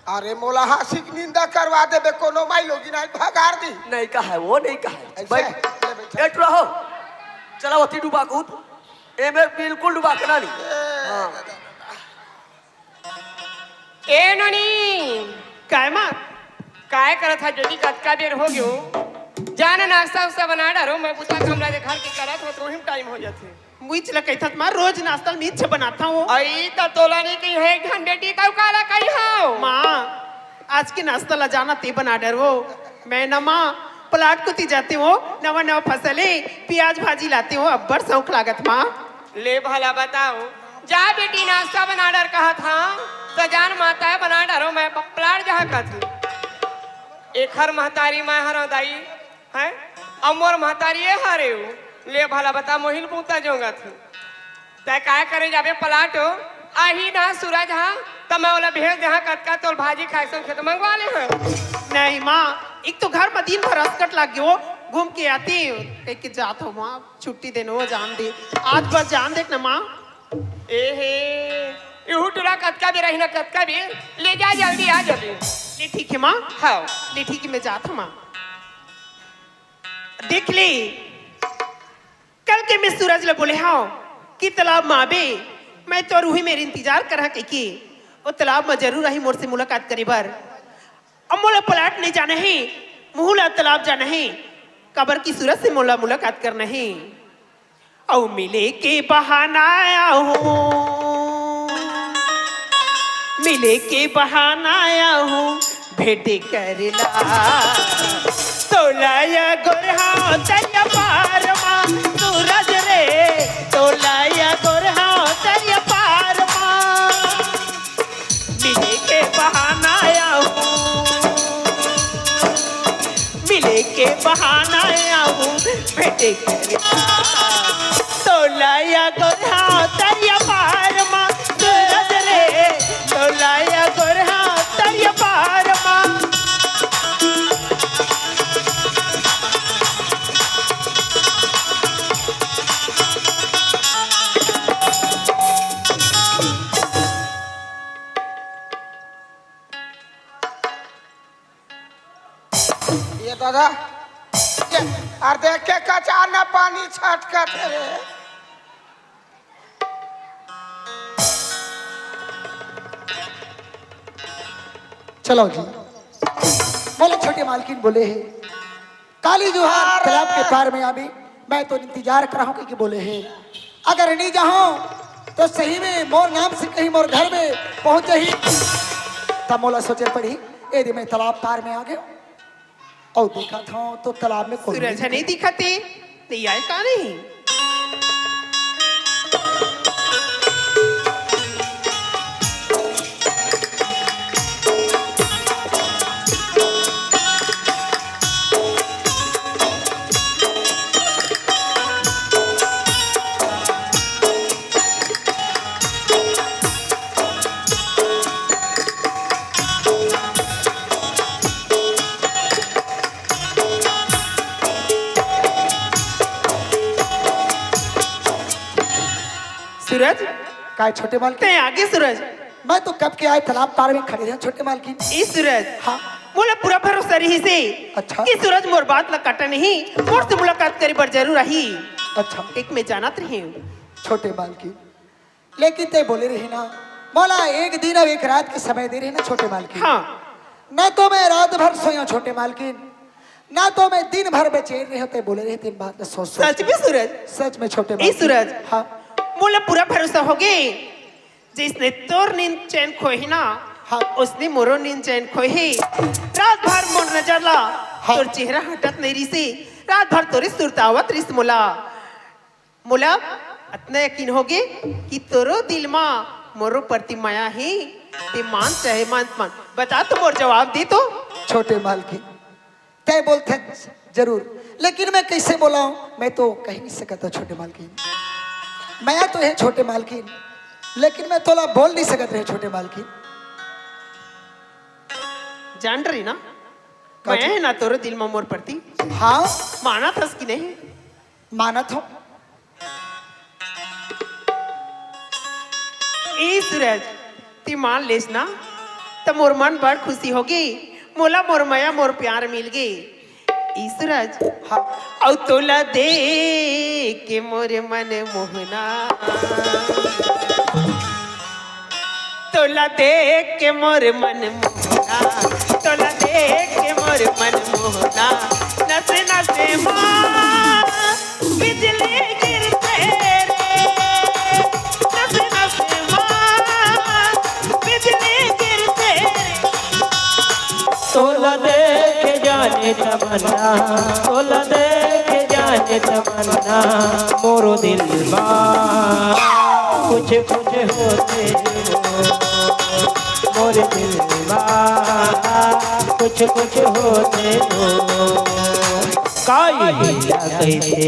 अरे मोला हंसी के निंदा करवा देबे, कोनो माई लोगिन आई भगार दी। नहीं कहा है वो, नहीं कहा है। ऐसे? बैठ। ले बैठ। बैठ रहो। चला ओती डुबा कूद। एमे बिल्कुल डुबा के ना नहीं। ए, हाँ। ए नोनी। काय माँ? काय करत हा बेटी, कतका बेर हो गयो। जाना नाश्ता उस्ता बना डारो, मैं बुता कमरा दे घर के करत हो, तो ही टाइम हो जाथे। मुइच ल कहिथस माँ, रोज नाश्ता ल मीच बनाता हूँ। अई त तोला नहीं कही है, एक घन बेटी तऊ काला कही हो। माँ, आज के नाश्ता ल जाना ते बना डरवो। मैं न माँ, प्लाट कोती जाते हो, नवा नवा फसले, प्याज भाजी लाते हो, अब्बड़ शौक लागत माँ। ले भला बताओ, जा बेटी नाश्ता बना डर कहत हा, त जान माता है बना डरो, मैं प्लाट जहाँ कहत हूँ। एखर महतारी मैं हरव दाई, हैं? अउ मोर महतारी ए हरे हो। ले भला बता, मोहिल बूता जोंगत हूँ। तै काय करे जाबे पलाट हो? आही ना सूरज हा, त मैं ओला भेज दे हा, कतका तोर भाजी खाए संग खेत मंगवा ले हा। नहीं माँ, एक तो घर में दिन भर असकट लग गयो, घूम के आती हूँ, कह के जात हो माँ, छुट्टी देनो जान दे, आज बस जान दे ना माँ। ए हे, इहू टुरा कतका बेर रही ना, कतका बेर, ले जा जल्दी आ जल्दी। ले ठीक है माँ। हाँ। ले ठीक है, मैं जात हूँ माँ। देख ले, कल के मैं सूरज ल बोले हव कि तालाब म आबे, मैं तोर उही मेर इंतजार करहा कहिके। ओ तालाब म जरूर आही मोर से मुलाकात करे बर। अब मोला पलाट नहीं जाना हे, मुहू ला तालाब जाना हे, काबर कि सूरज से मोला मुलाकात करना हे। अउ मिले के बहाना आहूँ, मिले के बहाना आहूँ, भेंट करेला। तोला या गोरहा तरिया पार मा, सूरज रे, तोला या गोरहा तरिया पार मा। मिले के बहाना आहूँ, मिले के बहाना आहूँ, भेंट करेला। तोला या गोरहा तरिया पार मा, सूरज रे, तोला या गोरहा तरिया पार मा। ये दादा, ये, अरे देख के कचार ना पानी छटकत हे रे। चलो जी, बोले छोटी मालकिन बोले हे, काली जुहार तालाब के पार में आबे, मैं तो इंतजार कर रहा हूँ कि बोले हे। अगर नहीं जाहूँ तो सही में मोर नाम से कहीं मोर घर में पहुँच जाही। तब मोला सोचे पड़ी, ए दे मैं तालाब पार में आ गयो। अउ देखत हव तो तालाब में कोई सूरज नहीं दिखत हे, नहीं आए का नहीं? सूरज, काय छोटे मालकिन? तैं आगे सूरज। मैं तो कब के आए तालाब पार में खड़े रहे छोटे मालकिन। ए सूरज, हाँ। मोला पूरा भरोसा रहिस हे अच्छा। कि सूरज मोर बात ला काटा नहीं, मोर से मुलाकात करे बर जरूर आही। अच्छा। एक मैं जानत रही हूँ। छोटे मालकिन, लेकिन तैं बोले रहे ना, मोला एक दिन अउ एक रात के समय दे रहे ना छोटे मालकिन। हाँ। ना तो मैं रात भर सोया हूँ छोटे मालकिन, ना तो मैं दिन भर बेचैन रहे हूँ। तैं बोले रहे दिन भर सोच सोच। सच में सूरज? सच में छोटे ए मालकिन। सूरज, हाँ। मोला पूरा भरोसा होगे, जइसने तोर नींद चैन खोही ना, हाँ। ओसने मोरो नींद चैन खोही। रात भर मोर नजर ला, हाँ। तोर चेहरा हटत नइ रिहिसे, रात भर तोरे सुरतावत रिहिस मोला। मोला अतना यकीन होगे कि तोरो दिल मा मोरो प्रति मया हे। तैं मान चाहे मत मान, बता तो, मोर जवाब दे तो। छोटे मालकिन, तैं बोलथे जरूर, लेकिन मैं कइसे बोलाऊं? मैं तो कहि नइ सकत हूँ छोटे मालकिन। मया तो हे छोटे मालकिन, लेकिन मैं तोला बोल नइ सकत रहे छोटे मालकिन। जान रही ना, का मया जी? हे ना तोरो दिल मा मोर प्रति। हाँ। मानत हस कि नहीं? मानत हूँ। ए सूरज, तैं मान लेस ना, त मोर मन बड़ खुशी होगे। मोला मोर मया, मोर प्यार मिलगे। ए सूरज, हाँ। अउ तोला देख के मोर मन मोहना, तोला देख के मोर मन मोहना, तोला देख के मोर मन मोहना, नस नस मा बिजली गिरथे रे, नस नस मा बिजली गिरथे रे। तोला देख जाने तमन्ना, तोला देख जाने तमन्ना, मोरो दिल मा कुछ कुछ होथे हो, मोर दिल मा कुछ कुछ होथे हो। काई ला कहिथे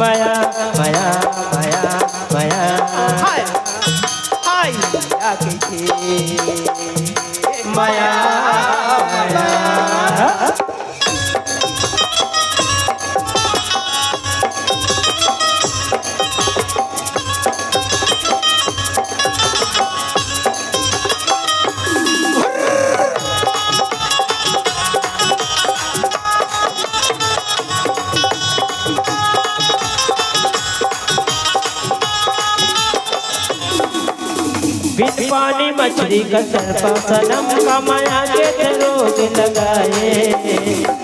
मया, मया, मया, मया। हाय, हाय ला कहिथे मया, मया। बिन पानी मछरी का तरपा सनम, का मया के ते रोग लगाए।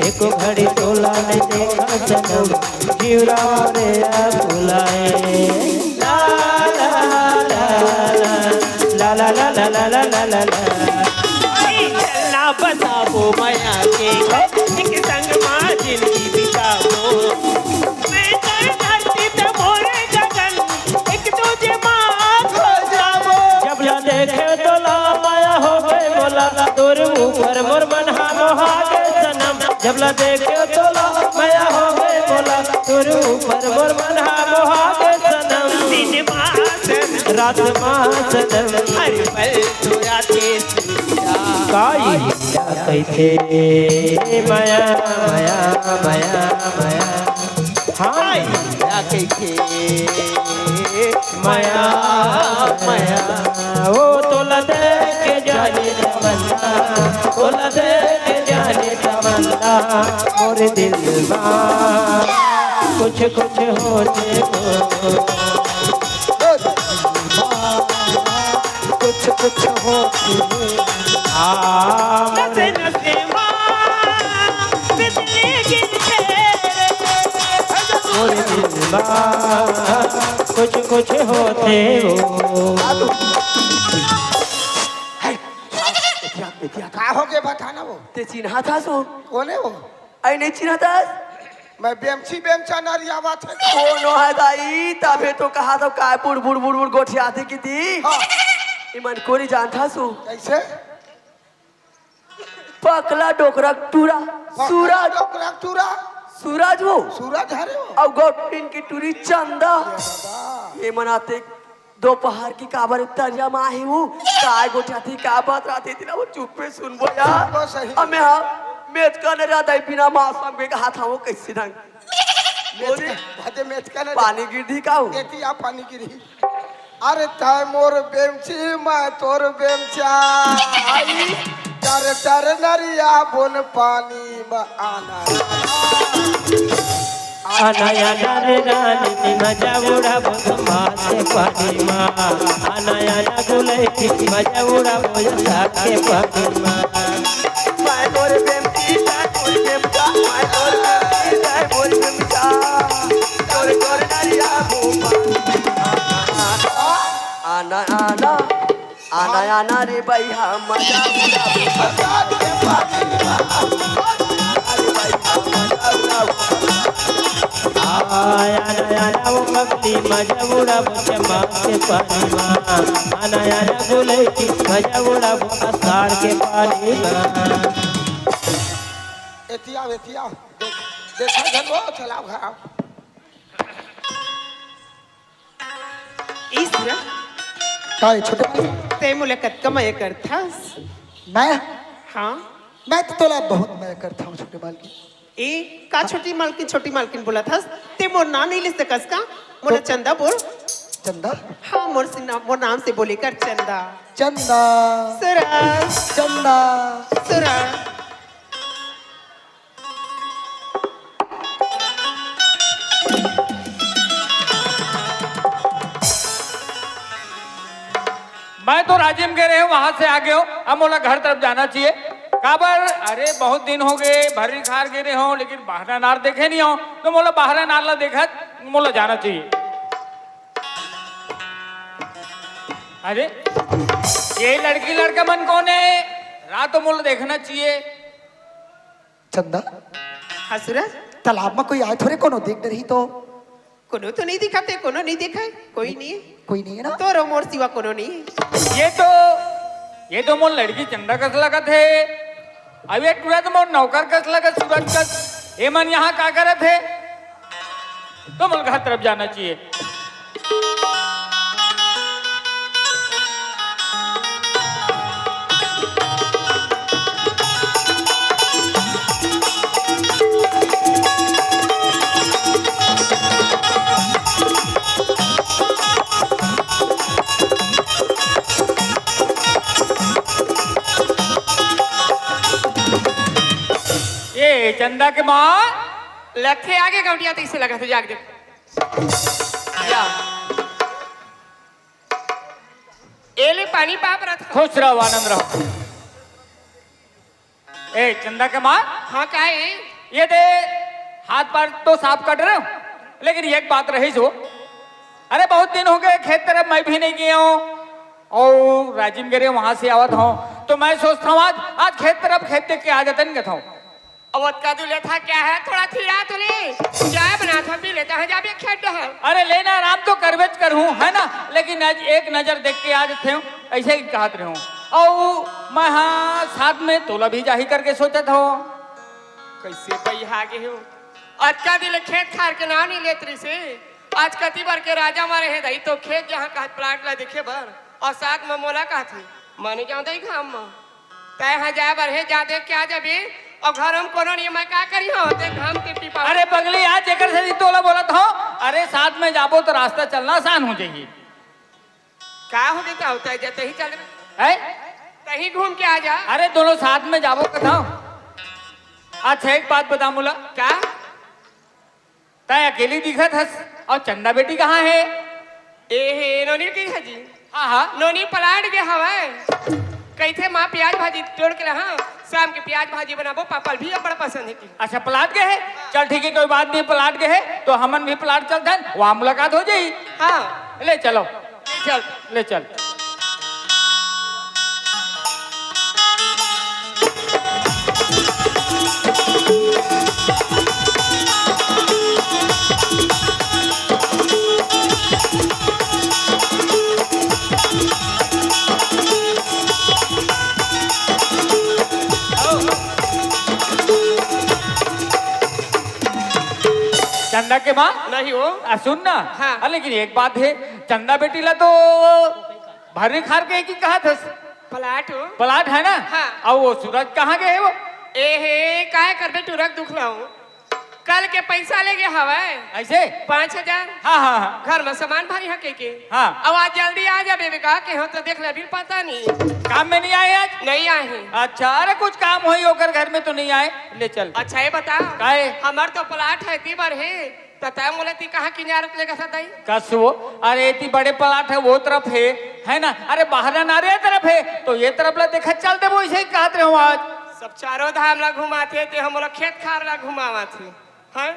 एको घड़ी तोला नइ देखा सनम, जीवरा रे आ बुलाए। ला, ला, ला, ला। अरे चलना बताबो मया के, एक संग मा जिनगी बिताबो। मैं तोर धरती त मोरे गगन, एक दूजे मा खो जाबो। जब ला देखे तोला मया होगे मोला, तोर ऊपर मोर मन हा मोहागे सनम। जब ला देखे तोला मया होगे मोला, तोर ऊपर मोर मन हा मोहागे सनम। दिन मा सनम, रात मा सनम, हर पल तोर आथे सुरता। काई ला कहिथे मया, मया, मया, मया। हाँ। काई ला कहिथे मया, मया। ओ तोला देख के जाने तमन्ना, तोला देख के जाने तमन्ना, मोर दिल मा कुछ कुछ होथे हो। कुछ कुछ होथे हो। आ, मोर नसे नसे मा बिजली गिरथे रे। मोर दिल मा कुछ कुछ होथे हो। का होगे बता ना वो। ते चिन्हाथस ओ? कोन हे वो? अई नइ चिन्हाथस? मैं बेमची बेमचा नरियावत हे। कोनो हे दाई, तभे तो कहाथंव काय बुड़ बुड़ बुड़ बुड़ गोठियाथे किती। हाँ। इमन कोन ए जानथस ओ? कइसे? पकला डोकरा टूरा, पकला सूरज। डोकरा टूरा। सूरज वो। सूरज हरे वो। अउ गोठिन के टूरी चंदा। ये दादा। ये मनाते दोपहर के काबर तरिया मा आहे वो? काय गोठियाथे, का बतराथे, तेला वो चुप्पे सुनबो यार। सुनबो सही। अब मैं हा, मेचका नइ रहा दाई, बिना मौसम के कहाथंव कइसे ढंग। मेचका, बोले, भाते मेचका नइ रहा। पानी गिर दिही का वो? एती आ पानी गिरही। अरे तैं मोर बेमची, मैं तोर बेमचा। आई, तर तर नरिया बोन पानी मा आना। आना आना रे रानी, मजा उड़ाबो समाज के पानी मा। आना आना गुलैची, मजा उड़ाबो समाज के पानी मा। माय तोर बेमकी, माय तोर बेमका, माय तोर बेमकी, माय तोर बेमका। तोर तोर नरिया मुमा। आना आना, आना आना रे भैया, मजा उड़ाबो। अरे भैया, मजा उड़ाबो। आना आना ओ पगली, मजा उड़ाबो चमार के पानी मा। आना आना गुलैची, मजा उड़ाबो आषाढ़ के पानी मा। एतिया, एतिया। देख, देखा झन वो, चलाओ घाव। ई सुरा। का ए छोटे मालकिन? ते मोला कतका मया करथस? मैं? हाँ। मैं तो तोला बहुत मया करथंव छोटे मालकिन। ए, का छोटी मालकिन, छोटी मालकिन बोलत हस? ते मोर नाम नइ ले सकस का? मोला तो चंदा बोल। चंदा? हाँ, मोर से ना-, मोर नाम से बोले कर चंदा। चंदा। सुरा। चंदा। सुरा। मैं तो राजिम गे रहेंव, वहां से आ गेंव, अब मोला घर तरफ जाना चाहिए। काबर? अरे, बहुत दिन हो गए, भर्री खार गे रहेंव, लेकिन बहरा नार देखे नइ हंव, तो मोला बहरा नार ला देखत मोला जाना चाहिए। अरे, ये लड़की लड़का मन कोन हे? रा तो मोला देखना चाहिए। चंदा, हाँ सुरा। तालाब मा कोई आय थोरे, कोनो देख डरही तो। कोनो तो नइ दिखत हे, कोनो नइ दिखय, कोई नइ हे। कोई नइ हे ना? तोर अउ मोर सिवा कोनो नइ हे। ये तो, ये तो मोर लड़की चंदा कस लगत हे। अब ये टूरा तो मोर नौकर कस लगत, सूरज कस। ये मन यहाँ का करत हे? तो मोला घर तरफ जाना चाहिए। ए चंदा के माँ। लगथे आगे गौंटिया तइसे लगत हे, जाके देख। या। ए ले पानी पाप रथ। खुश रहो, आनंद रहो। ए चंदा के माँ। हाँ, का हे? ये दे, हाथ पैर तो साफ कर रहे हो, लेकिन एक बात रही जो, अरे बहुत दिन हो गए खेत तरफ मैं भी नहीं गया हूँ, और राजिम गे रहेंव वहां से आवत हंव, तो मैं सोचत हंव आज, आज खेत तरफ खेत देख के आ जातन कहत हंव। अब ओतका दूर ले था क्या है, थोड़ा थिरा तो ले, चाय बना था पी लेता है, जाबे खेत डहर। अरे लेना आराम तो करबेच करहूँ, है ना, लेकिन आज एक नजर देख के आ जाते हूँ, ऐसे ही कहत रहे हूँ। और मैं हाँ साथ में तोला भी जाही करके सोचत हंव। कैसे पइहा गे हो? अतका दिन ले खेत खार के नाम नइ लेत रहिसे। आज कति बार के राजा मारे हे दाई, तो खेत जहाँ कहा प्लाट ला देखे बर, और साथ में मोला कहत हे, माने जाऊं दाई घाम में। तै हा जाए बर हे, जा देख के आ जाबे, और घर में कोनो नइ हे, मैं का करिहंव, ते घाम के पीपा। अरे पगली, आज जेकर से तोला बोलत हंव, अरे साथ में जाबो तो रास्ता चलना आसान हो जाही। का हो गे, का होता है, जा तहीं चल रहे। हैं? तहीं घूम के आ जा। अरे दोनों साथ में जाबो कहत हंव। अच्छा एक बात बता मोला। का? तै अकेली दिखत हस और चंदा बेटी कहाँ हे? ए हे, नोनी के हे जी। हाँ, हाँ। नोनी प्लाट गे हवय। कहिथे माँ प्याज भाजी तोड़ के ला, हाँ, शाम के प्याज भाजी बनाबो, पापा ल भी बड़ा पसंद हे कि। अच्छा, प्लाट गे हे? चल ठीक हे, कोई बात नहीं, प्लाट गे हे तो हमन भी प्लाट चलथन, वहाँ मुलाकात हो जाही। हाँ। ले चलो। चल। ले चल। चंदा के माँ? नहीं हो। आ, सुन ना। हाँ। आ, लेकिन एक बात हे, चंदा बेटी ला तो भर्री खार के एक ही कहा था। प्लाट हो। प्लाट है ना? हाँ। अब वो सूरज कहाँ गे हे वो? ए हे, काय करबे टूरा के दुख ला हो? कल के पैसा लेगे हवय। ऐसे? पाँच हजार। हाँ, हाँ, हाँ। घर में सामान भारी है के के। हाँ। अब आज जल्दी आ जाबे बेटा, के हो तो देख ले, बिल पता नहीं। काम में नहीं आए आज? नहीं आए हैं। अच्छा, अरे कुछ काम होई ओकर घर में तो नहीं आए, ले चल। अच्छा, ये बता। काहे? हमार तो प्लाट है, ती बर है, त तय मोला ती कहाँ किनारत लेगा था तई? कस वो? अरे, इतनी बड़े प्लाट है, वो तरफ है, है ना? अरे, बाहर ना रे तरफ है, तो ये तरफ ला देखा चल दे, वो इसे ही कहत रहे हूँ आज। सब चारों धाम ला घुमाथे, ते हम लोग खेत खार ला घुमावत हे। हैं?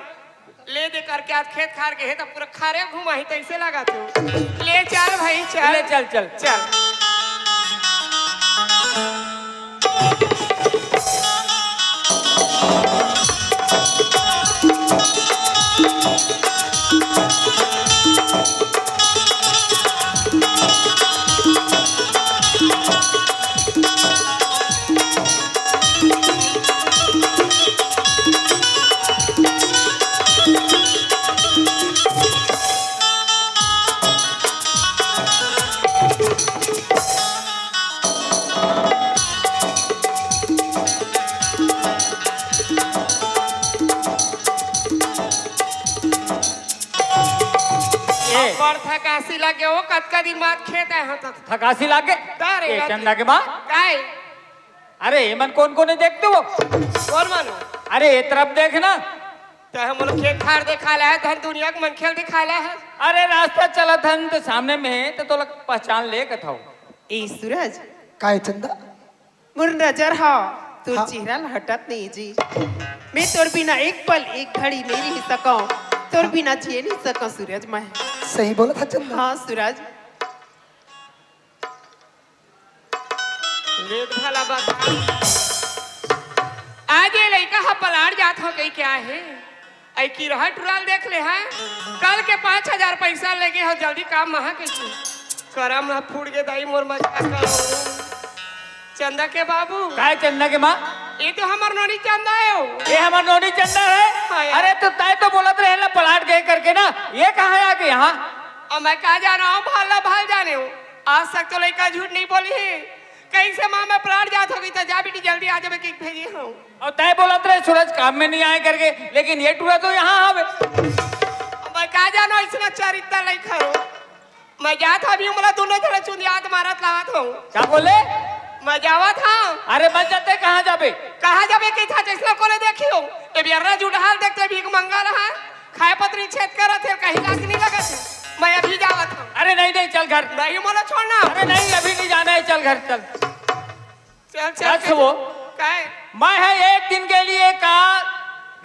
ले दे करके आज खेत खार के हे, तो पूरा खारे घुमाही, तो इसे लगा तू। ले चल भाई, चल। ले चल, चल। चल। ए। बड़ थकासी लगे हो, कतका दिन बाद खेत आए हो तो। थकासी लागे? का रे, ए, का चंदा के माँ? काय? अरे, एमन कोन कोन हे देख तो वो। कौन मानो? अरे, ये तरफ देख ना। तो हम लोग खेत खार दिखा ला है, धन दुनिया के मन खेल दिखा ला है। अरे, रास्ता चलत हन तो सामने में है, तो तोला पहचान ले कथाऊ। ए सूरज। काय चंदा? मोर नजर हा तोर हाँ। चेहरा ला हटत नहीं जी। मैं तोर बिना एक पल, एक घड़ी नहीं रह सकूं, तोर बिना जिए नहीं सकूं सूरज मैं। सही बोला था चंदा। हाँ सूरज। लेट भला बता। आज ये लइका ह पलाट जात हो गई क्या है? ऐ किरहा टुराल देख ले है। कल के पाँच हजार पैसा लेगे हो, जल्दी काम महा कैसे? करम ह फूट गे दाई मोर मजाक करो। चंदा के बाबू। काय चंदा के माँ? ये तो हमार नोनी चंदा है हो। ये हमार नोनी चंदा है? हाँ यार। अरे तो तय तो बोलत रहे ला पलाट गए करके ना, ये कहाँ आ गए यहाँ? और मैं कहा जाना हूँ, भाला भाल जाने हूँ। आज तक तो लइका झूठ नहीं बोली है। कहीं से माँ मैं पलाट जात हो गई तो जा बेटी जल्दी आ जाबे कि भेजी हूँ। और तय बोलत रहे सूरज काम में नहीं आए करके, लेकिन ये टूरा तो यहाँ आवे। अब मैं कहा जाना इसमें चरित्र लइका हो। मैं जात हूँ अभी मोला दोनों जने चुंदियात मारत लावत हूँ। क्या बोले? मैं जावत हूँ। अरे मत जाते, कहाँ जाबे? कहाँ जाबे के था जैसे कोने देखी हो। ए बियर्रा जुड़हाल देखते भीख मंगा रहा। खाए पतरी छेद करत हे, कहीं लाग नहीं लगत हे। मैं अभी जावत हूँ। अरे नहीं, नहीं, चल घर। नहीं मोला छोड़ना। अरे नहीं, अभी नहीं जाना है, चल घर, चल। चल, चल, अच्छा चल। वो? काय? मैं है एक दिन के लिए का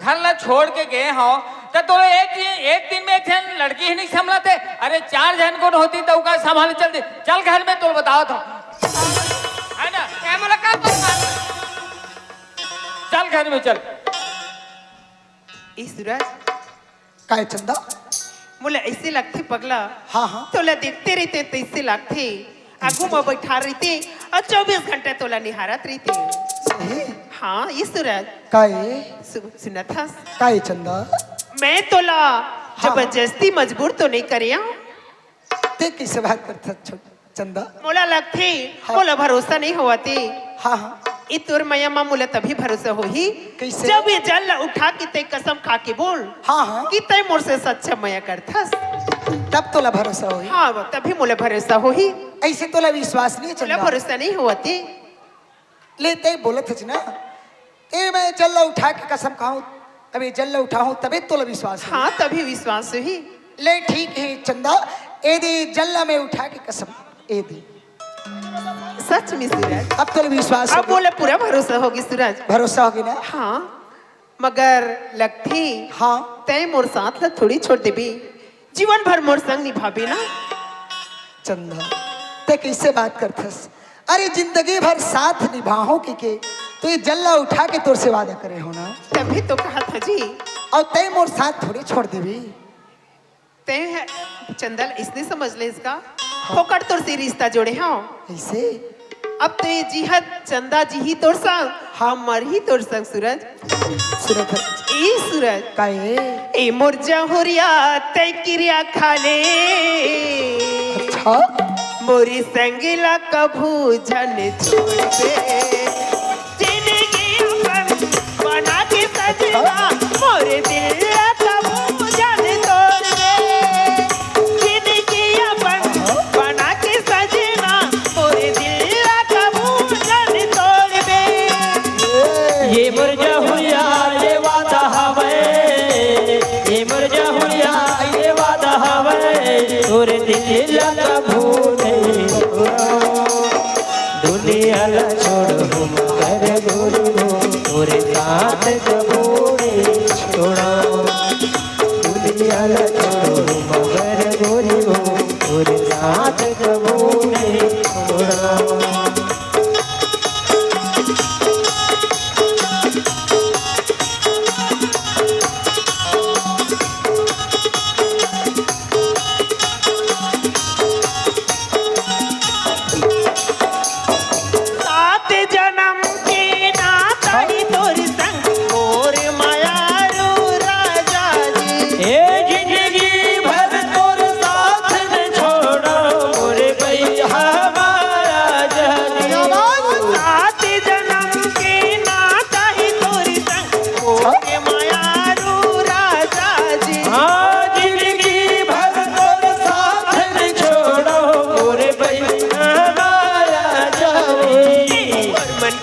घर ला छोड़ के गए हो, तो तोला एक दिन, एक दिन में एक झन लड़की ही नहीं संभलते। अरे चार झन कोन होती तो का संभाल चल दे। चल घर में तोला बतावत हो। है ना? काय मोला का बात मार? चल घर में चल। ए सूरज। काय चंदा? मोला ऐसे लगथे पगला। हाँ, हाँ। तोला देखते रहिते तैसे लगथे। आगू में बैठा रहिते और चौबीस घंटा तोला निहारत रहिते। सही? हाँ, ये सूरज। काय? सु-, सुनत हस? काय चंदा? मैं तोला हाँ, हाँ। जबरदस्ती मजबूर तो नहीं करे हूँ। ते कैसे बात करत हस छोट-, चंदा? मोला लगथे, हाँ। मोला भरोसा नहीं होवत हे। हाँ, हाँ। ए तोर मया मा मोला तभी भरोसा होही, कैसे? जब ये जल ला उठा के तै कसम खा के बोल हाँ, हाँ। कि तै मोर से सच्चा मया करथस। तब तोला भरोसा होही। हाँ, तभी मोला भरोसा होही। ऐसे तोला विश्वास नहीं हे मोला चंदा। भरोसा नहीं होवत हे। ले, तै बोलत हस ना, ते मैं जल ला उठा के कसम खाऊं, तब ये जल ला उठाऊं, तबे तोला विश्वास होही। हाँ, तभी विश्वास होही। ले, ठीक है चंदा, ए दे जल ला मैं उठा के कसम, ए दे। सच में सूरज। अब तोला विश्वास अब होगे। मोला पूरा भरोसा होगे सूरज। भरोसा होगे ना? हाँ, मगर लगथे हाँ। तै मोर साथ ला थोड़ी छोड़ देबे। जीवन भर मोर संग निभाबे ना। चंदा, तै कैसे बात करथस? अरे जिंदगी भर साथ निभाहूं के, के तो ये जल ला उठा के तोर से वादा करे हो ना। तभी तो कहा था जी। और तै मोर साथ थोड़ी छोड़ देबे। तै है चंदा ला इसने समझ ले इसका। हाँ। फोकट तोर से रिश्ता जोड़े हो। ऐसे? अब तो ये जिहत चंदा जिही तोर संग, हाँ। मरही तोर संग सूरज। सूरज। ए सूरज। काहे? ए मोर जहुरिया तै किरिया खा ले। अच्छा। मोरी संग ला कभू झन छोड़बे। जिंदगी अपन बना के सजना, मोरे दिल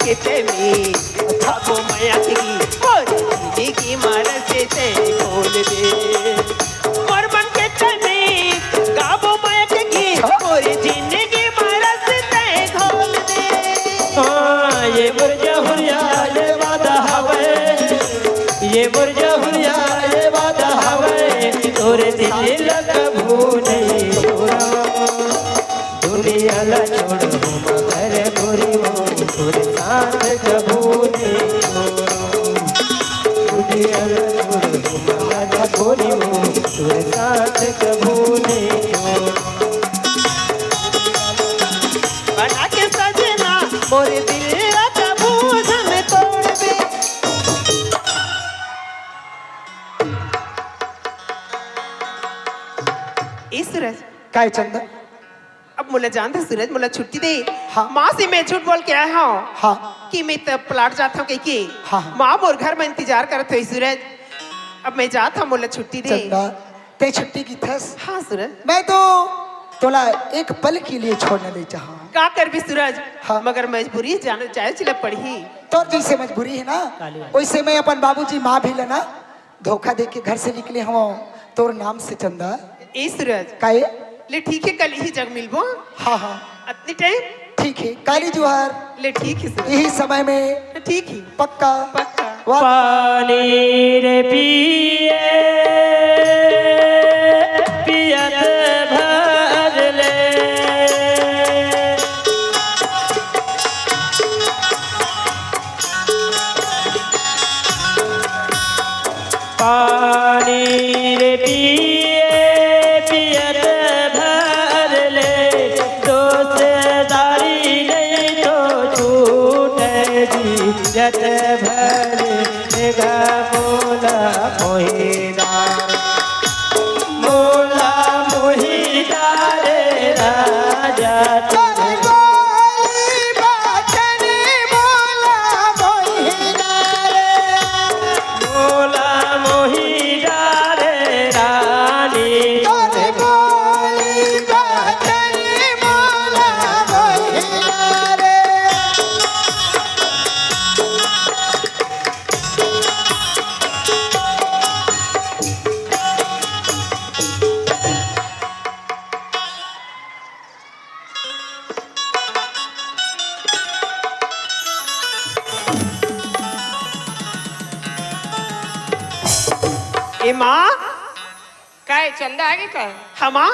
के तैं मीत, गाबो मया के गीत, मोर जिनगी मा रस तैं घोल दे। मोर मन के तैं मीत, गाबो मया के गीत, मोर जिनगी मा रस तैं घोल दे। हाँ, ये मोर जहुरिया, ये वादा हवय, ये मोर जहुरिया, ये वादा हवय, तोरे दिल ला कभू नइ तोड़ंव। दुनिया ला छोड़हूँ मगर गोरी मोर, तोर साथ कभू नइ छोड़ंव। दुनिया ला छोड़हूँ मगर गोरी मोर, तोर साथ कभू नइ छोड़ंव। बना के सजना मोर दिल ला कभू झन तोड़बे। ए सूरज। काय चंदा? अब मोला जान दे सूरज, मोला छुट्टी दे। हाँ। माँ से मैं झूठ बोल के आए हँव हाँ। कि मैं त प्लाट जात हँव कहिके। हाँ, हाँ। माँ मोर घर मा इंतजार करत होही सूरज। अब मैं जात हँव, मोला छुट्टी दे। चंदा, तैं छुट्टी किथस? हाँ सूरज। मैं तो तोला एक पल के लिए छोड़ना नइ चाहँव। का करबे सूरज? हाँ। मगर मजबूरी हे, जाना, जाएच ला पड़ही। तोर जइसे मजबूरी हे ना, काली। वइसे मैं अपन बाबूजी माँ भी ला ना धोखा दे के घर से निकले हँव तोर नाम से चंदा। ए सूरज। काहे? ले ठीक हे, कल इही जग मिलबो। हाँ, हाँ। अतनी टाइम? ठीक हे, काली जुहार। ले ठीक हे सूरज। इही समय में। ठीक हे। पक्का। पक्का। वादा। पानी रे पिए, पियत भर ले। पानी रे पिए, पियत भर ले, दोस्तारी नइ तो छूटे जी, जत भर गा मोला मोहिदा। मोला मोहिदा रे राजा, तोर बोली बचन मोला मोहिदा रे। मोला मोहिदा रे रानी, तोर बोली बचन मोला मोहिदा रे। ए माँ। काय चंदा आगे का? हाँ माँ।